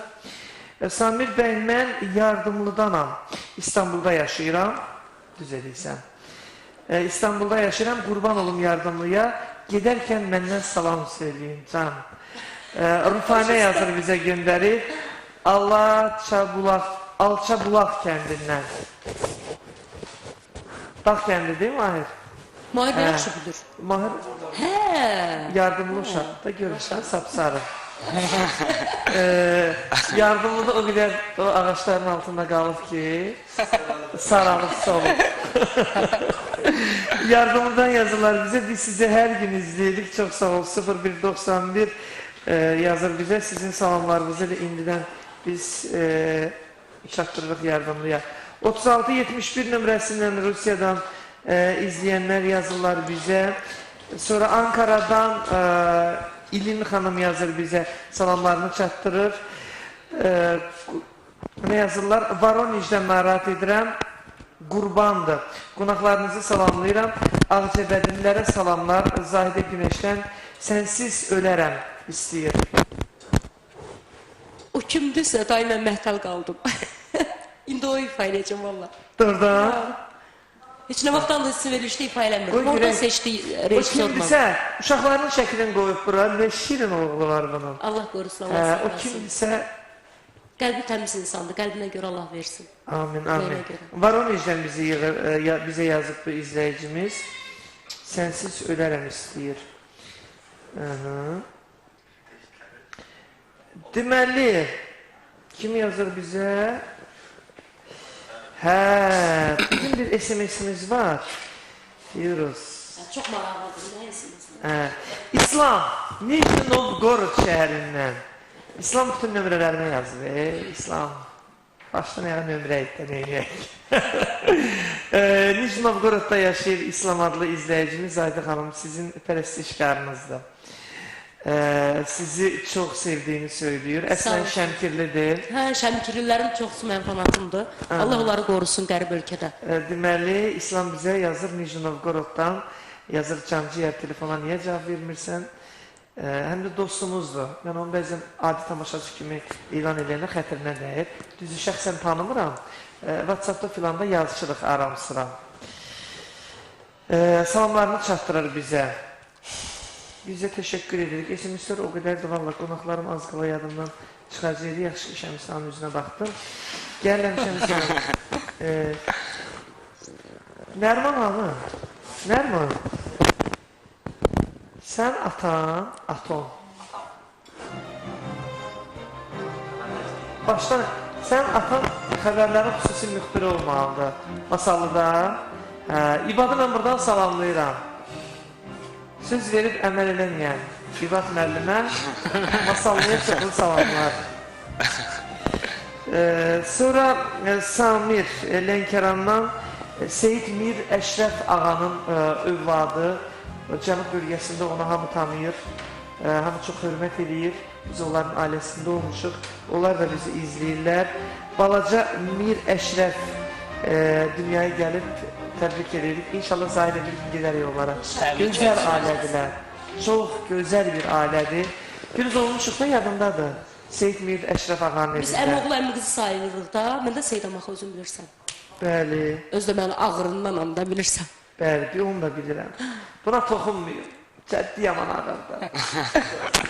Samir bəy, mən yardımlıdanam. İstanbulda yaşayıram. Düz edirsən. İstanbulda yaşayıram, qurban olum yardımlıya. Gedərkən məndən salam söyləyin, can. Rufanə yazır bizə göndərir. Alçabulaq kəndindən. Dağ kəndi değil mi Mahir? Mahir nə yaxşı bilir. Mahir yardımlı uşaq da görürsən, sapsarı. Yardımlı da o qədər o ağaçların altında qalıb ki, saralıb solub. Yardımlıdan yazırlar bizə, biz sizi hər gün izləyirik. Çox sağ ol, 0191 yazır bizə. Sizin salamlarınızı elə indidən biz çatdırırıq yardımlıya. 3671 nömrəsindən Rusiyadan izləyənlər yazırlar bizə. Sonra Ankaradan İlin xanım yazır bizə, salamlarını çatdırır. Nə yazırlar? Voronejdən narahat edirəm, qurbandır. Qonaqlarınızı salamlayıram. Ağcabədinlərə salamlar. Zahidə Günəşdən sənsiz ölərəm istəyir. O kimdirsə, dayı mən məhtəl qaldım. İndi o ifa eləyəcəm valla. Doğrudan? Heç nə vaxtdan da sizin verilişdə ifa eləmirdim. Oradan seçdi rejissorla. O kimdirsə, uşaqlarının şəklini qoyub bura. Nə şirin oğlu var bunun. Allah qorusun, Allah sağlasın. O kimdirsə... Qəlbi təmiz insandır, qəlbinə görə Allah versin. Amin, amin. Voronejdən bizə yazıb bu izləyicimiz. Sənsiz ölərəm istəyir. Deməli, kim yazır bizə? Hə, bizim bir SMS-imiz var. Diyoruz. Çox maraqlıdır, nə SMS-i? İslam, Nijni Novgorod şəhərindən. İslam bütün nömrələrini yazır. İslam, başdan ayağa nömrə et də neyniyək. Nijni Novgorodda yaşayır İslam adlı izləyicimiz. Zahidə xanım, sizin pərəstişkarınızdır. Sizi çox sevdiyini söylüyor. Əslən Şəmkirlidir. Hə, Şəmkirlilərin çoxsu mənim fanatımdır. Allah onları qorusun qərib ölkədə. Deməli, İslam bizə yazır Nijni Novgoroddan. Yazır, Cancıyər, telefona niyə cavab vermirsən? Həm də dostumuzdur. Mən onu bəzən adi tamaşaçı kimi elan eləyəndə xətrinə dəyir. Düzü, şəxsən tanımıram. WhatsApp-da filanda yazışırıq aram-sıram. Salamlarını çatdırır bizə. Bizə təşəkkür edirik. SMS-lər o qədərdir, valla qonaqlarım az qala yadımdan çıxacaqdı. Yaxşı ki, Şəmsənin üzünə baxdım. Gəlirəm Şəmsənin. Nərman hanı? Nərman? Sən atan, aton. Başdan, sən atan xəbərlərin xüsusi müxbiri olmalıdır. Masallıda. İbadı mən buradan salamlayıram. Söz verib əməl eləməyən İbad müəllimə Masallıya çoxlu salamlar. Sonra Samir Lənkərandan Seyid Mir Əşrəf ağanın övladı. Cənub bölgəsində onu hamı tanıyır, hamı çox hörmət eləyir. Biz onların ailəsində olmuşuq, onlar da bizi izləyirlər. Balaca Mir Əşrəf dünyaya gəlib təbrik edirik. İnşallah Zahidə bir gün gedərik onlara. Gözəl ailədirlər, çox gözəl bir ailədir. Gülüz olmuşuq da yadındadır. Seyid Mir Əşrəf ağanın evində. Biz əmi oğlu, əmi qızı sayılırıq da. Mən də Seyidəm axı, özün bilirsən. Bəli. Özü də məni ağrındanam da bilirsən. Bəli, onu da bilirəm. Buna toxunmuyor. Cəddi yaman ağırdı.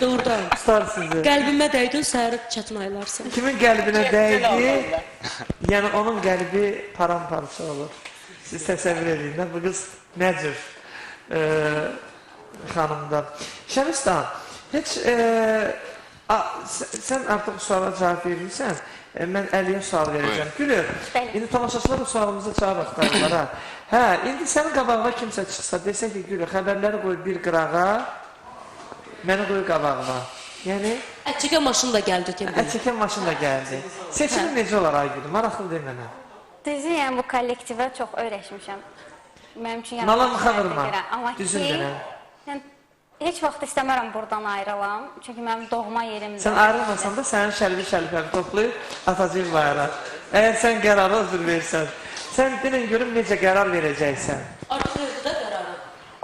Doğrudan. Tutar sizi. Qəlbimə dəydin, səhər çətin ayılarsan. Kimin qəlbinə dəydi, yəni onun qəlbi paramparça olur. Siz təsəvvür edin də, bu qız nə cür xanımda. Şəmistan, heç Sən artıq suala cavab verirsən, mən Əliyə sual verəcəm. Gülür, indi tamaşaçılar o sualımıza cavab axtarırlar, ha. Hə, indi sənin qabağına kimsə çıxsa, desə ki, Gülür, xəbərləri qoy bir qırağa, məni qoy qabağına. Yəni... Ət çəkən maşın da gəldi. Ət çəkən maşın da gəldi. Seçimin necə olar Aygül? Maraqlı deyil mənə. Düzü, yəni bu kollektivə çox öyrəşmişəm. Mənim üçün Nala mıxa vurma, düzün denə. Heç vaxt istəmərəm buradan ayrılam, çünki mənim doğma yerimdir. Sən ayrılmasan da sənin şəlbi-şəlifəni toplayıb atacaq bayıra. Əgər sən qərarı hazır versən, sən denən görüm necə qərar verəcəksən. Artıq verdi də qərarı.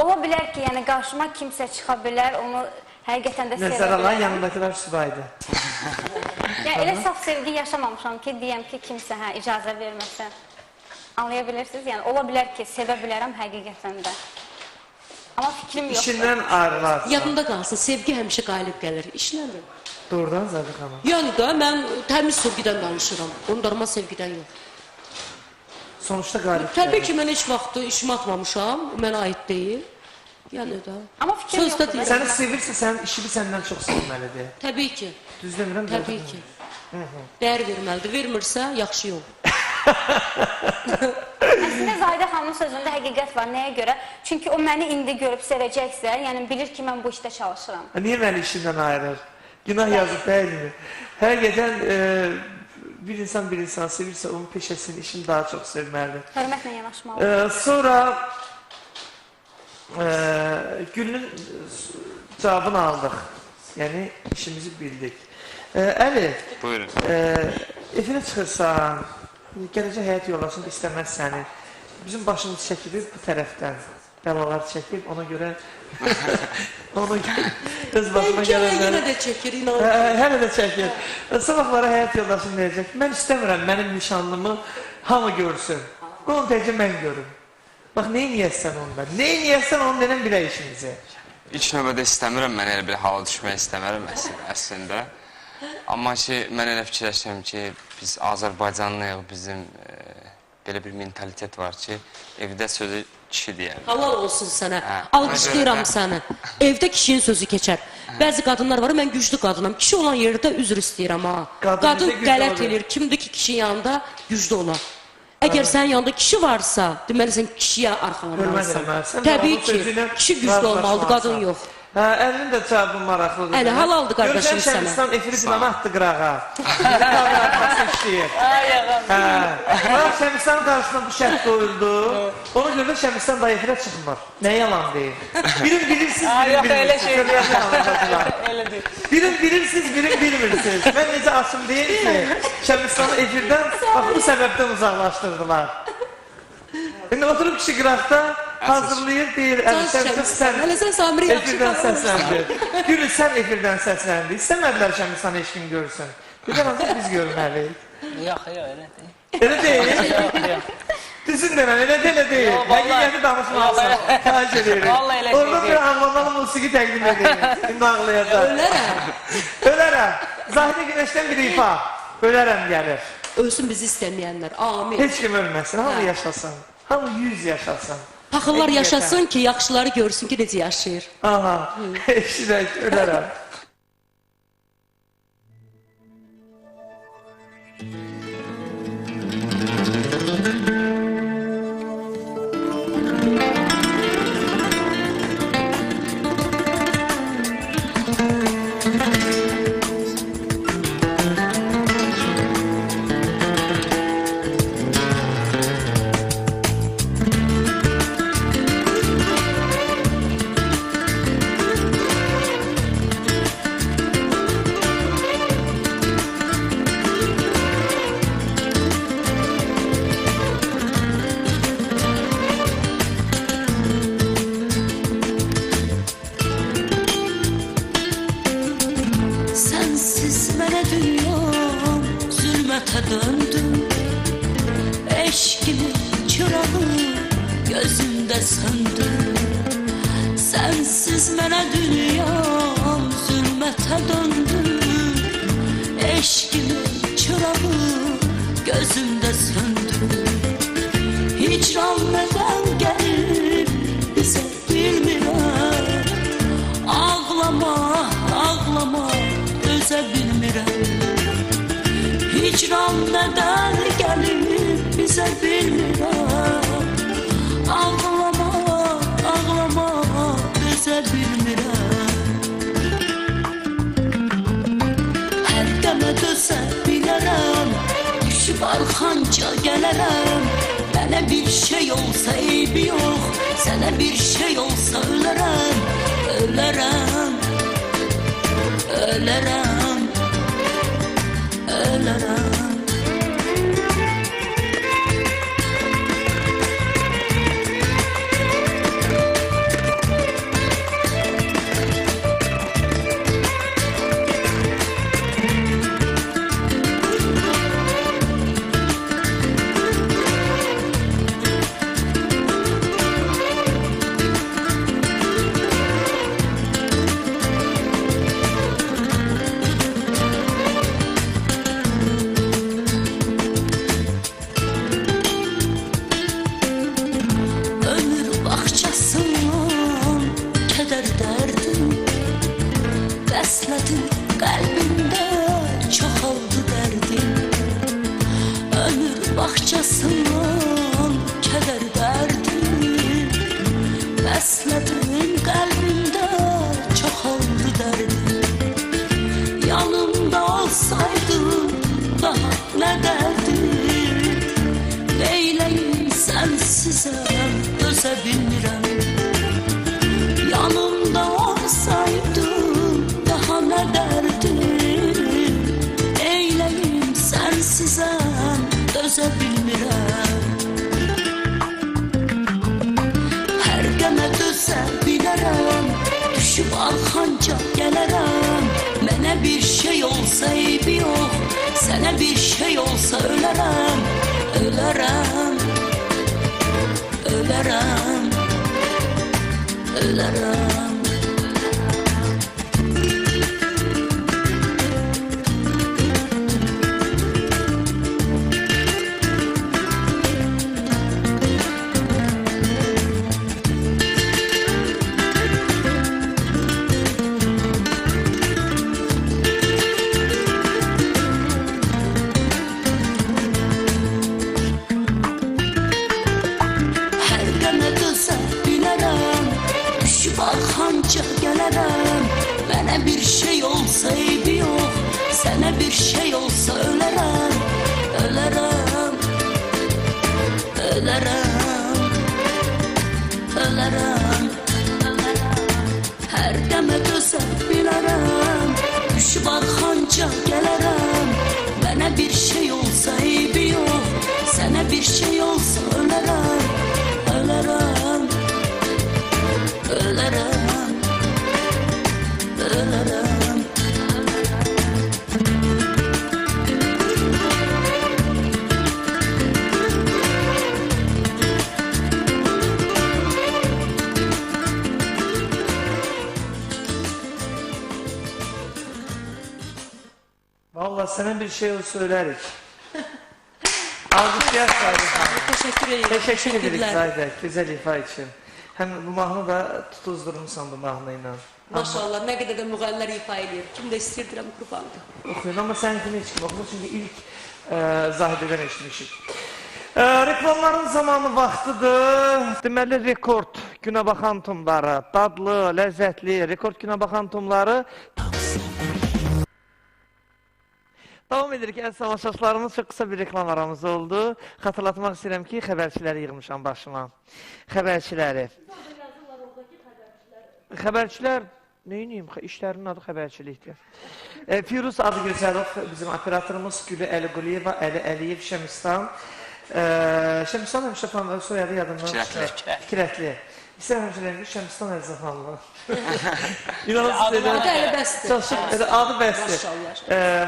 Ola bilər ki, yəni qarşıma kimsə çıxa bilər, onu həqiqətən də sevə bilərəm. Nəzər alan yanındakılar subaydı. Yəni elə saf sevgi yaşamamışam ki, deyəm ki, kimsə icazə verməsə. Anlaya bilirsiniz, yəni ola bilər ki, sevə bilərəm həqiqətən də. Amma fikrim yoxdur. İşindən ayrılarsan. Yadında qalsın, sevgi həmişə qalib gəlir. İşləmir. Doğrudan Zadı xanım. Yəni da mən təmiz sevgidən danışıram. Qondarma sevgidən yox. Sonuçda qalib gəlir. Təbii ki, mən heç vaxt işimi atmamışam. Mənə aid deyil. Yəni da. Amma fikrim yoxdur. Səni sevirsə, sənin işini səndən çox sevməlidir. Təbii ki. Düz demirəm? Təbii ki. Dəyər verməlidir. Vermirsə, yaxşı yol. Əslində Zahidə xanımın sözündə həqiqət var. Nəyə görə? Çünki o məni indi görüb sevəcəksə, yəni bilir ki, mən bu işdə çalışıram. Niyə məni işindən ayırır? Günah yazıb, deyilmi? Həqiqətən bir insan bir insan sevirsə, onun peşəsini, işini daha çox sevməlidir. Hörmətlə yanaşmalıdır. Sonra Gülün cavabını aldıq. Yəni işimizi bildik. Əli, buyurun. Efirə çıxırsan, gələcək həyat yoldaşın istəməz səni. Bizim başımız çəkilib bu tərəfdən. Bəlalar çəkib, ona görə öz başıma gələnləri... Yenə də çəkir, inan. Hələ də çəkir. Sabahlara həyat yoldaşım deyəcək, mən istəmirəm, mənim nişanlımı hamı görsün. Qoy onu təkcə mən görüm. Bax, neyniyəsən onda? Neyniyəsən onun nənəm bilə işimizi? İlk növbədə istəmirəm, mən elə bir hala düşmək istəmirəm əslində. Amma ki, mən elə fikirləşirəm ki, biz Azərbaycanlıyıq, bizim belə bir mentalitet var ki, evdə sözü kişi deyər. Halal olsun sənə, alqışlayıram səni. Evdə kişinin sözü keçər. Bəzi qadınlar var, mən güclü qadınam. Kişi olan yerdə üzr istəyirəm ha. Qadın qələt eləyir, kimdir ki, kişinin yanında güclü olar. Əgər sənin yanında kişi varsa, deməli sən kişiyə arxalanmalısan. Təbii ki, kişi güclü olmalıdır, qadın yox. Əlinin də cavabı maraqlıdır. Əli, halaldır qardaşım sənə. Görürsən, Şəmistan efiri plana atdı qırağa. Qırağa arxası işləyir. Bax, Şəmistanın qarşısına bu şərt qoyuldu. Ona görə də Şəmistan da efirə çıxmır. Nə yalan deyir. Birin bilirsiniz, birin bilmirsiniz. Birin bilirsiniz, birin bilmirsiniz. Mən necə açım deyim ki, Şəmistanı efirdən bax, bu səbəbdən uzaqlaşdırdılar. İndi oturub kişi qıraqda hazırlayır, deyir, hələ sən Samiri yaxşı efirdən səsləndir. Gülü, sən efirdən səsləndir. İstəmədilər Şəmistanı heç kim görsün. Bir ancaq biz görməliyik. Yox, yox, elə deyil. Elə deyil? Düzün deməm, elə deyil. Həqiqəti danışmalısan. Xahiş edirik. Orada bir ağlamalı musiqi təqdim edirik. İndi ağlayacaq. Ölərəm. Ölərəm. Zahidə Günəşdən bir ifa. Ölərəm gəlir. Ölsün bizi istəməyənlər. Amin. Heç kim ölməsin, hamı yaşasın. Hamı 100 yaşasın. Paxıllar yaşasın ki, yaxşıları görsün ki, necə yaşayır. Aha, eşidək, ölərəm. bilmirəm. Hicran nədən gəlir bizə bilmirəm. Ağlama, ağlama dözə bilmirəm. Hər qəmə dözə bilərəm, düşüb arxanca gələrəm. Mənə bir şey olsa eybi yox, sənə bir şey olsa ölərəm. Ölərəm, ölərəm, ölərəm. Bağçasından keder derdim, besledim kalbimde çoxaldı derdim. Yanımda olsaydın daha ne derdim? Neyleyim sensizem döze bilmirəm. Yanımda olsaydın daha ne derdim? Neyleyim sensizem dözə bilmirəm. Hər qəmə dözə bilərəm, düşüb arxanca gələrəm. Mənə bir şey olsa eybi yox, sənə bir şey olsa ölərəm. Ölərəm, ölərəm, ölərəm. Gələrəm. Mənə bir şey olsa eybi yox, sənə bir şey olsa ölərəm. Ölərəm, ölərəm, ölərəm. Hər qəmə dözə bilərəm, düşüb arxanca gələrəm. Mənə bir şey olsa eybi yox, sənə bir şey olsa ölərəm. Ölərəm, ölərəm, ölərəm. Vallahi sənə bir şey olsa ölərik. Alqışlayaq Zahidə xanım. Təşəkkür edirəm. Təşəkkür edirik Zahidə, gözəl ifa üçün. Həm bu mahnı da tutuzdurmuşsan bu mahnı ilə. Maşallah, nə qədər də müğənnilər ifa eləyir. Kim də istəyirdirəm qurbandır. Oxuyun, amma səninkini heç kim oxumur, çünki ilk Zahidədən eşitmişik. Reklamların zamanı vaxtıdır. Deməli, rekord günəbaxan tumları, dadlı, ləzzətli rekord günəbaxan tumları. Davam edirik, əziz tamaşaçılarımız, çox qısa bir reklam aramız oldu. Xatırlatmaq istəyirəm ki, xəbərçiləri yığmışam başıma. Xəbərçiləri. Xəbərçilər, neyniyim, işlərinin adı xəbərçilikdir. Firuz Adıgözəlov, bizim operatorumuz, Gülü Əliquliyeva, Əli Əliyev, Şəmistan. Şəmistan həmişə soyadı yadımdan çıxır. Fikrətli. İstəyirəm həmişə deyim ki, Şəmistan Əlzafanlı. İnanırsınız elə. Adı elə bəsdir. Adı bəsdir.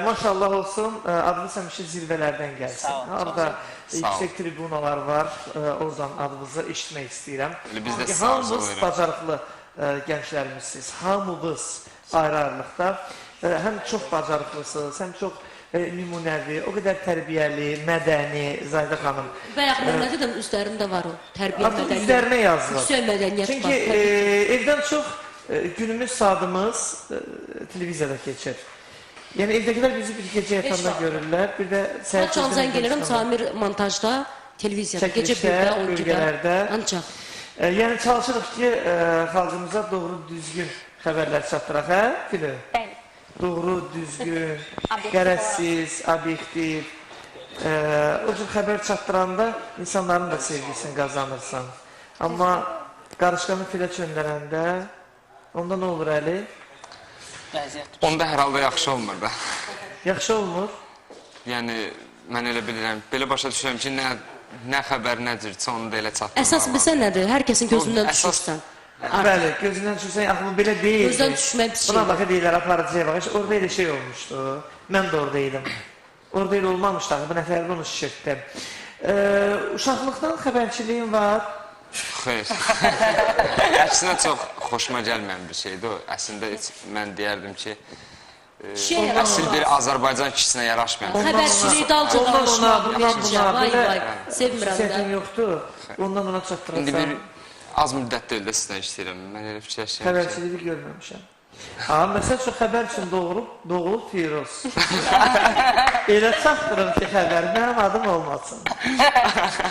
Maşallah olsun, adınız həmişə zirvələrdən gəlsin. Orada yüksək tribunalar var, oradan adınızı eşitmək istəyirəm. Hamınız bacarıqlı gənclərimizsiniz, hamınız ayrı-ayrılıqda. Həm çox bacarıqlısınız, həm çox nümunəvi, o qədər tərbiyəli, mədəni, Zahidə xanım. Bayaq mən nə dedim, üzlərində var o, tərbiyə mədəniyyət. Üzlərinə yazılır. Yüksək mədəniyyət var. Çünki evdən çox günümüz, saatımız televiziyada keçir. Yəni evdəkilər bizi bir gecə yatanda görürlər, bir də səhər Haçan zəng eləyirəm, Samir montajda, televiziyada, gecə 1-də, 12-də. Bölgələrdə. Ancaq. Yəni çalışırıq ki, xalqımıza doğru düzgün xəbərlər çatdıraq, hə Fili? Bəli. Doğru, düzgün, qərəzsiz, obyektiv. O cür xəbər çatdıranda insanların da sevgisini qazanırsan. Amma qarışqanı filə çöndərəndə onda nə olur Əli? Onda hər halda yaxşı olmur da. Yaxşı olmur? Yəni, mən elə bilirəm, belə başa düşürəm ki, nə xəbər, nə cürsə onu da elə çatdırmaq. Əsas bilsən nədir? Hər kəsin gözündən düşürsən. Bəli, gözündən düşürsən, axı bu belə deyil. Gözdən düşmək bir şeydir. Buna bax, deyirlər, aparıcıya bax. Orada elə şey olmuşdu. Mən də orada idim. Orada elə olmamışdı axı, bu nəfər bunu şişirtdi. Uşaqlıqdan xəbərçiliyin var? Xeyr. Əksinə çox xoşuma gəlməyən bir şeydir o. Əslində heç mən deyərdim ki, əsl bir Azərbaycan kişisinə yaraşmayan. Xəbərçiliyi dalca danışmaq, vay vay, sevmirəm də. Xüsusiyyətin yoxdur, ondan ona çatdırasan. İndi bir az müddət deyil də sizdən işləyirəm, mən elə fikirləşirəm ki. Xəbərçiliyi görməmişəm. Məsəl üçün, xəbər üçün doğulub Firuz. Elə çatdırım ki, xəbər, mənim adım olmasın.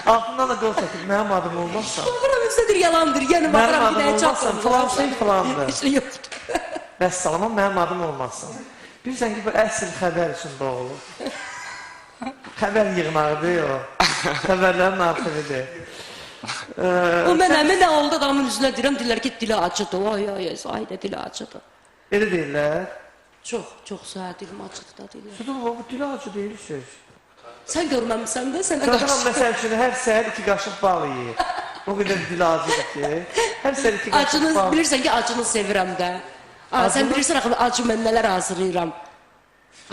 Altından da qol çəkib, mənim adım olmazsa. Baxıram, üstədir, yalandır. Yəni, mənim adım olmazsa, filan şey filandır. Heç nə yoxdur. Vəssalam, mənim adım olmasın. Bilirsən ki, bu əsl xəbər üçün doğulub. Xəbər yığnağıdır o. Xəbərlərin arxividir. O mən əmi nə oldu adamın üzünə deyirəm, deyirlər ki, dili acıdır. Ay, ay, Zahidə dili acıdır. Elə deyirlər? Çox, çox səhər dilim acıdır da deyirlər. Südun, bu dili acı deyirsiniz. Sən görməmişsən də, sənə qarşı. Zaten məsəl üçün, hər səhər 2 qaşıq bal yeyir. O qədər dili acıdır ki, hər səhər 2 qaşıq bal. Bilirsən ki, acını sevirəm də. Sən bilirsən axı, acı mən nələr hazırlayıram.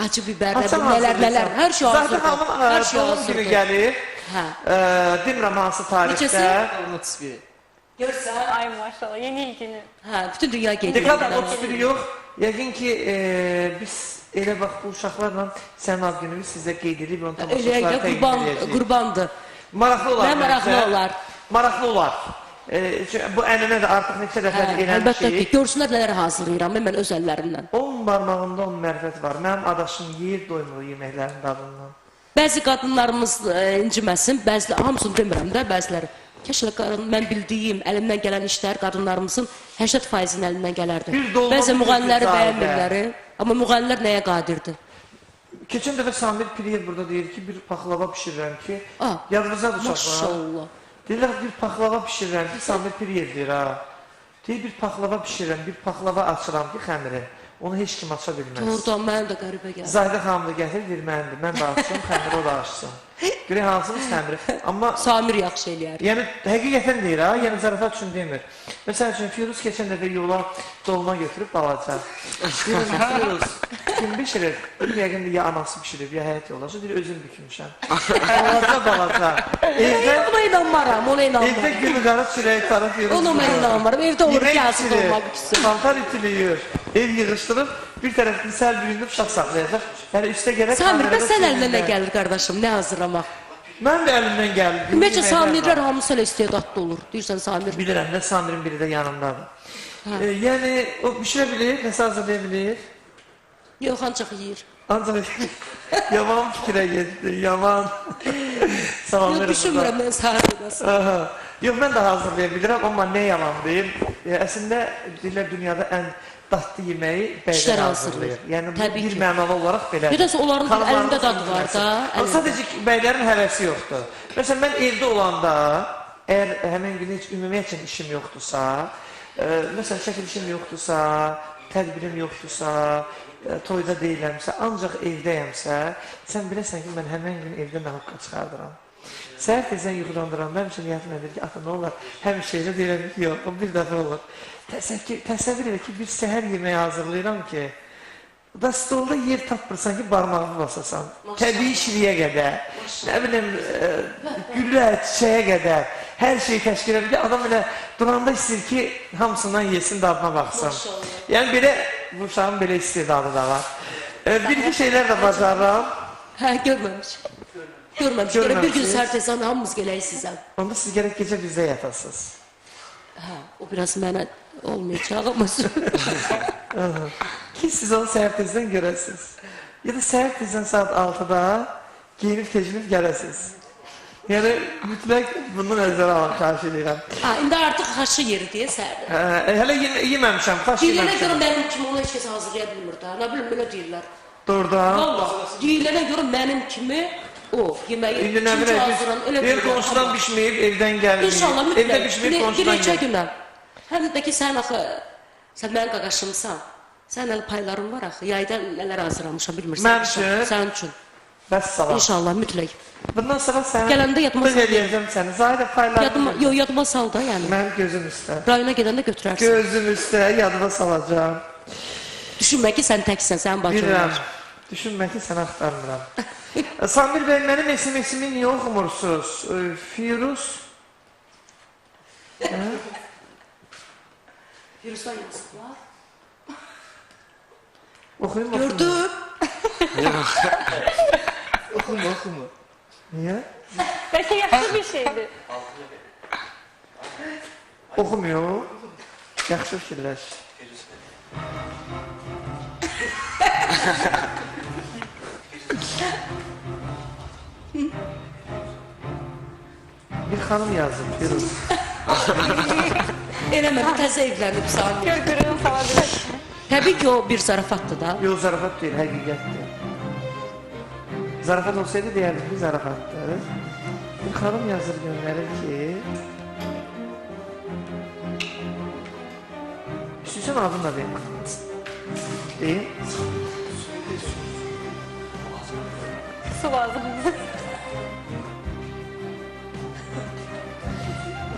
Acı biber, nələr, nələr, hər şey hazırdır. Zaten xanımın doğum günü gəlir. Demirəm hansı tarixdə. Neçəsi? 31-i. Görsən? Ay maşallah, yeni il günü. Hə, bütün dünya gedir. Dekabr 31-i yox. Yəqin ki, biz elə bax bu uşaqlarla sənin ad gününü sizə qeyd edib, onu tamaşaçılara təqdim edəcəyik. Qurbandır. Maraqlı olar. Nə maraqlı olar? Maraqlı olar. Bu ənənə də artıq neçə dəfə eləmişik. Əlbəttə ki, görsünlər nələr hazırlayıram mən öz əllərimlə. 10 barmağında 10 mərifət var. Mənim adaşım yeyir, doymur yeməklərin dadından. Bəzi qadınlarımız inciməsin, bəzi, hamısını demirəm də, bəziləri. Kəş mən bildiyim, əlimdən gələn işlər qadınlarımızın 80%-inin əlindən gələrdi. Bəzi müğənniləri bəyənmirlər, amma müğənnilər nəyə qadirdir? Keçən dəfə Samir Piriyev burada deyir ki, bir paxlava pişirirəm ki, yadınıza uşaqlar. Maşallah. Deyirlər, bir paxlava pişirirəm ki, Samir Piriyev deyir ha. Deyir, bir paxlava pişirirəm, bir paxlava açıram ki, xəmiri. Onu heç kim aça bilməz. Doğrudan, mənim də qəribə gəldi. Zahidə xanım da gətirir, deyir, mənimdir. Mən də açsın, xəmiri o da açsın. Görək, hansımız xəmiri. Amma Samir yaxşı eləyər. Yəni, həqiqətən deyir ha, yəni zarafat üçün demir. Məsəl üçün, Firuz keçən dəfə yola dolma götürüb balaca. Deyirəm, Firuz, kim bişirir? Dedim, yəqin ya anası bişirib, ya həyat yoldaşı. Deyir, özüm bükmüşəm. Balaca, balaca. Evdə, ona inanmaram, ona inanmaram. Evdə günü qara çörək sarı Firuz. Ona mən inanmaram, evdə olur ki, asıl dolma büküsün. Mantar itiləyir, ev yığışdırıb, bir tərəfini səl büründüb uşaq saxlayacaq. Yəni üstə gələk... Samir, bəs sən əlindən nə gəlir qardaşım, nə hazırlamaq? Mən də əlimdən gəlir. Ümumiyyətcə, Samirlər hamısı elə istedadlı olur. Deyirsən, Samir. Bilirəm də, Samirin biri də yanımdadır. Yəni, o bişirə bilir, nəsə hazırlaya bilir? Yox, ancaq yeyir. Ancaq yaman fikrə getdi, yaman. Yox, düşünmürəm mən hazırlasın. Yox, mən də hazırlaya bilirəm, amma nə yalan deyim. Əslində, deyirlər, dünyada ən dadlı yeməyi bəylər hazırlayır. Yəni, bu bir mənalı olaraq belədir. Nədənsə onların əlində dad var da. Sadəcə bəylərin həvəsi yoxdur. Məsələn, mən evdə olanda, əgər həmin gün heç ümumiyyətcə işim yoxdursa, məsələn, çəkilişim yoxdursa, tədbirim yoxdursa, toyda deyiləmsə, ancaq evdəyəmsə, sən biləsən ki, mən həmin gün evdə nahukka çıxardıram. Səhər tezdən yuxudan duram, mənim üçün niyyətim nədir ki, ata nə olar, həmişə elə deyirəm ki, yox, o bir dəfə olur. Təsəvvür elə ki, bir səhər yeməyi hazırlayıram ki, da stolda yer tapmırsan ki, barmağını basasan. Təbii şiriyə qədər, nə bilim, gülə, çiçəyə qədər, hər şeyi təşkil edir ki, adam elə duranda istəyir ki, hamısından yesin, dadına baxsın. Yəni, belə, bu uşağın belə istedadı da var. Bir iki şeylər də bacarıram. Hə, görməmiş. Görməmiş. Görək bir gün səhər tezdən hamımız gələk sizə. Onda siz gərək gecə bizdə yatasınız. Hə, o biraz mənə olmayacaq amma. Ki siz onu səhər tezdən görəsiniz. Ya da səhər tezdən saat 6-da geyinib tecilib gələsiniz. Yəni, mütləq bunu nəzərə alın, xahiş edirəm. Ha, indi artıq xaşı yeri deyə səhər. Hələ yeməmişəm, xaş Deyilənə yeməmişəm. görə mənim kimi onu heç kəs hazırlaya bilmir də. Nə bilim, belə deyirlər. Doğrudan. Valla, deyilənə görə mənim kimi o yeməyi İndi nə kim bilək, hazırlan, elə deyir bilirlər. qonşudan bişməyib, evdən gəlməyib. İnşallah mütləq. Evdə bişməyib, Bir qonşudan neçə gəlməyib. günə. Həm də ki, sən axı, sən mənim qaqaşımsan. Sən hələ payların var axı. Yayda nələr hazırlamışam, bilmirsən. Mənim üçün? Sənin üçün. Bəs salam. İnşallah, mütləq. Bundan sonra səni Gələndə yadıma bığ sal. eləyəcəm səni. Zahidə paylarını. Yadıma, yox, yadıma sal da yəni. Mənim gözüm üstə. Rayona gedəndə götürərsən. Gözüm üstə, yadıma salacağam. Düşünmə ki, sən təksən, sənin bacın Bilirəm. var. Düşünmə ki, səni axtarmıram. Samir bəy, mənim SMS-imi niyə oxumursunuz? Firuz. Firuzdan yazıblar. Oxuyum, oxuyum. Gördüm. Yox. Oxuma, oxuma. Niyə? Bəlkə yaxşı bir şeydir. Oxumuyor. Yaxşı fikirləş. Bir xanım yazıb, Firuz. Eləmə, təzə evlənib Samir. Gör, sala bilər. Təbii ki, o bir zarafatdır da. Yox, zarafat deyil, həqiqətdir. Zarafat olsaydı deyərdim ki, zarafatdır. Bir xanım yazır, göndərir ki... İstəyirsən adını da deyim. Deyim. Su lazımdır.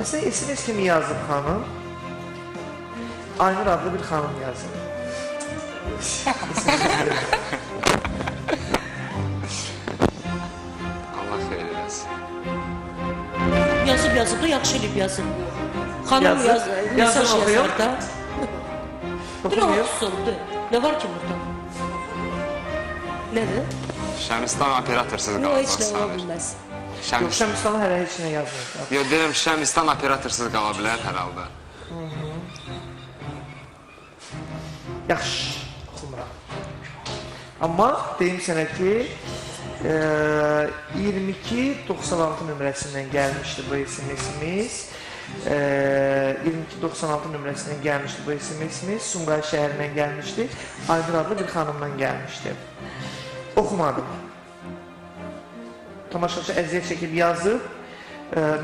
Məsələn, SMS kimi yazıb xanım. Aynur adlı bir xanım yazıb. Allah xeyir eləsin. Yazıb yazıb da yaxşı eləyib yazıb. Xanım Yazıb, yaz, mesaj yazıb oxuyub. yazar da. Bir Oxumuyor. oxusun, de. Nə var ki burada? Nədir? Şəmistan operatorsuz Yox, qalacaq heç nə ola Samir. bilməz. Yox, Şəmis... Şəmistana hələ heç nə yazmır. Yox, deyirəm Şəmistan operatorsuz qala bilər hər halda. Yaxşı, oxumuram. Amma deyim sənə ki, 2296 nömrəsindən gəlmişdi bu SMS-imiz. 2296 nömrəsindən gəlmişdi bu SMS-imiz. Sumqayıt şəhərindən gəlmişdi. Aynur adlı bir xanımdan gəlmişdi. Oxumadım. Tamaşaçı əziyyət çəkib yazıb,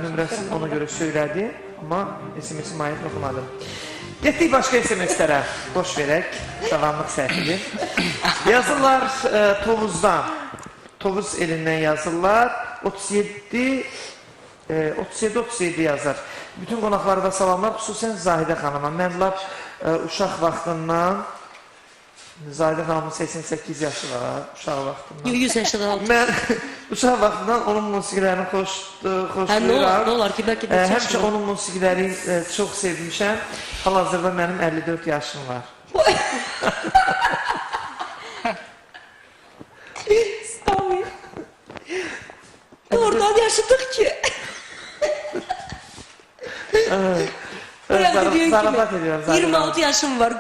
nömrəsini ona görə söylədi, amma SMS-i mahiyyətini oxumadım. Getdik başqa SMS-lərə. Boş verək, davamlıq səhvidir. Yazırlar Tovuzdan. Tovuz elindən yazırlar. 37 37 yazır. Bütün qonaqlara da salamlar, xüsusən Zahidə xanıma. Mən lap uşaq vaxtından, Zahidə xanımın 88 yaşı var, uşaq vaxtından. Yox, 186. Mən uşaq vaxtından onun musiqilərini xoşlayıram. Hə, nə olar, nə olar ki, bəlkə də Həmişə çaşmır. onun musiqiləri çox sevmişəm. Hal-hazırda mənim 54 yaşım var. Samir. Doğrudan yaşadıq ki. Zarafat edirəm Zahidə xanım. 26 yaşım var.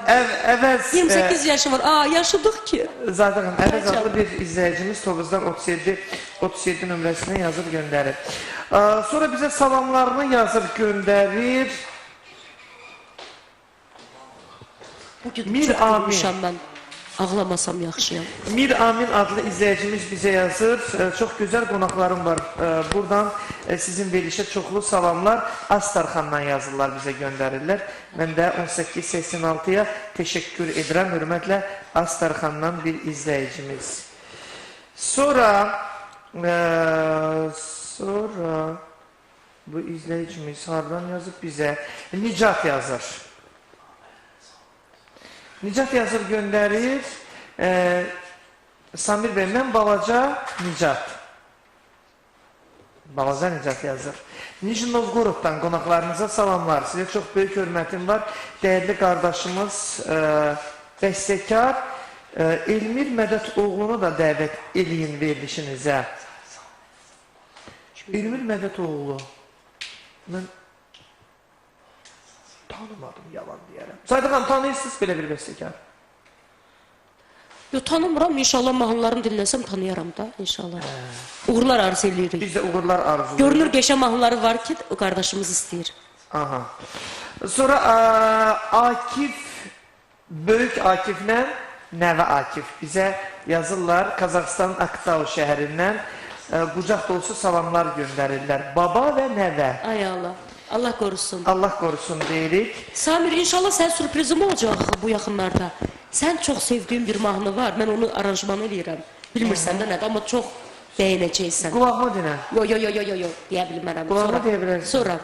Əvəz, 28 yaşım var. Aa, yaşadıq ki. Zahidə xanım, Əvəz adlı bir izləyicimiz Tovuzdan 37 nömrəsindən yazıb göndərir. Sonra bizə salamlarını yazıb göndərir. Bugün Mir çox Amin. gülmüşəm mən. Ağlamasam yaxşıyam. Mir Amin adlı izləyicimiz bizə yazır. Çox gözəl qonaqlarım var. Buradan sizin verilişə çoxlu salamlar. Astarxandan yazırlar, bizə göndərirlər. Mən də 1886-ya təşəkkür edirəm. Hörmətlə Astarxandan bir izləyicimiz. Sonra bu izləyicimiz hardan yazıb bizə? Nicat yazır. Nicat yazır, göndərir. Samir bəy, mən balaca Nicat. Balaca Nicat yazır. Nijni Novgoroddan qonaqlarınıza salamlar. Sizə çox böyük hörmətim var. Dəyərli qardaşımız, bəstəkar Elmir Mədət oğlunu da dəvət eləyin verilişinizə. Elmir Mədət oğlu. Mən tanımadım, yalan deyərəm. Zahidə xanım, tanıyırsınız belə bir bəstəkar? Yo, tanımıram, inşallah mahnılarını dinləsəm tanıyaram da, inşallah. Uğurlar arzu eləyirik. Biz də uğurlar arzulayırıq. Görünür qəşəng mahnıları var ki, o qardaşımız istəyir. Aha. Sonra Akif, Böyük Akiflə Nəvə Akif bizə yazırlar Qazaxıstanın Aktau şəhərindən qucaq dolusu salamlar göndərirlər. Baba və nəvə. Ay Allah. Allah qorusun. Allah qorusun deyirik. Samir, inşallah sən sürprizim olacaq bu yaxınlarda. Sən çox sevdiyim bir mahnı var. Mən onu aranjmanı eləyirəm. Bilmirsən də nədir, amma çox bəyənəcəksən. Qulağıma dinə. Yo, yo, yo, yo, yo, yo, deyə bilmərəm. Qulağıma deyə bilərsən. Sonra.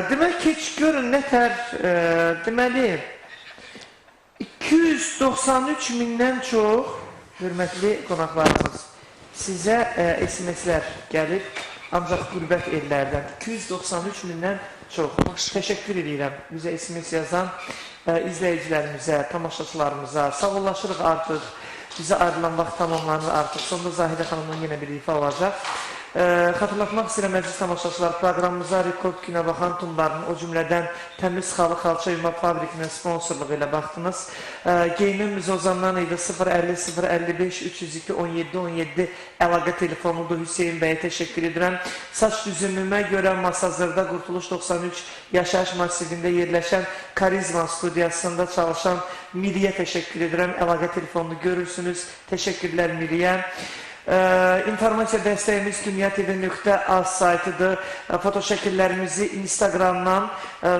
Demək ki, görün nətər, deməli, 293 mindən çox hörmətli qonaqlarımız sizə SMS-lər gəlib, ancaq qürbət ellərdən. 293 mindən çox. Təşəkkür edirəm bizə SMS yazan izləyicilərimizə, tamaşaçılarımıza. Sağollaşırıq artıq. Bizə ayrılan vaxt tamamlanır artıq. Sonda Zahidə xanımdan yenə bir ifa olacaq. Xatırlatmaq istəyirəm əziz tamaşaçılar, proqramımıza rekord günə baxan tumlarının, o cümlədən Təmiz Xalı Xalça Yuma Fabrikinin sponsorluğu ilə baxdınız. Geyimimiz Ozandan idi 050 055 302 17 17 əlaqə telefonudur. Hüseyin bəyə təşəkkür edirəm. Saç düzümümə görə Masazırda Qurtuluş 93 yaşayış massivində yerləşən Karizma studiyasında çalışan Miriyə təşəkkür edirəm. Əlaqə telefonunu görürsünüz. Təşəkkürlər Miriyə. İnformasiya dəstəyimiz dünyatv.az saytıdır. Foto şəkillərimizi Instagramdan,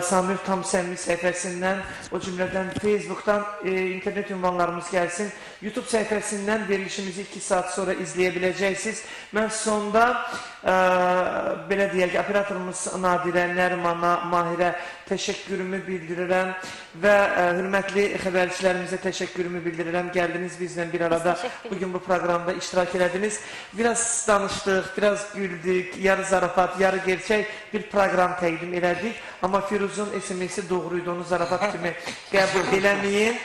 Samir Tam Səmimi səhifəsindən, o cümlədən Facebookdan internet ünvanlarımız gəlsin. YouTube səhifəsindən verilişimizi 2 saat sonra izləyə biləcəksiniz. Mən sonda belə deyək, operatorumuz Nadirə, Nərimana, Mahirə təşəkkürümü bildirirəm və hörmətli xəbərçilərimizə təşəkkürümü bildirirəm. Gəldiniz bizlə bir arada bugün bu proqramda iştirak elədiniz. Biraz danışdıq, biraz güldük, yarı zarafat, yarı gerçək bir proqram təqdim elədik. Amma Firuzun SMS-i doğru idi, onu zarafat kimi qəbul eləməyin.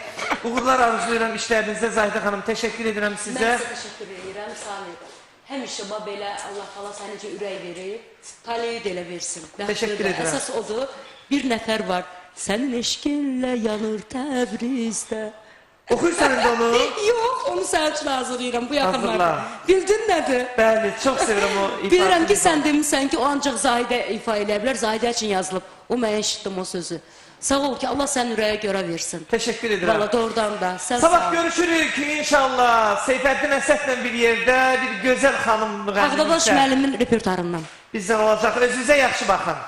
Uğurlar arzulayıram işlərinizdə Zahidə xanım. Təşəkkür edirəm sizə. Mən sizə təşəkkür edirəm, Samir. Həmişə belə Allah xala sənicə ürək verir, taleyi də elə versin. Təşəkkür edirəm. Əsas odur, bir nəfər var, sənin eşqinlə yanır Təbrizdə. Oxuyursan indi onu? Yox, onu sənin üçün hazırlayıram bu yaxınlarda. Bildin nədir? Bəli, çox sevirəm o ifasını. Bilirəm ki, sən demişsən ki, o ancaq Zahidə ifa eləyə bilər, Zahidə üçün yazılıb. O mənə eşitdim o sözü. Sağ ol ki, Allah sənin ürəyə görə versin. Təşəkkür edirəm. Valla doğrudan da. Sən Sabah görüşürük inşallah. Seyfəddin Əsədlə bir yerdə, bir gözəl xanım müğənnimizdə. Ağdabaş müəllimin repertuarından. Bizdən olacaq. Özünüzə yaxşı baxın.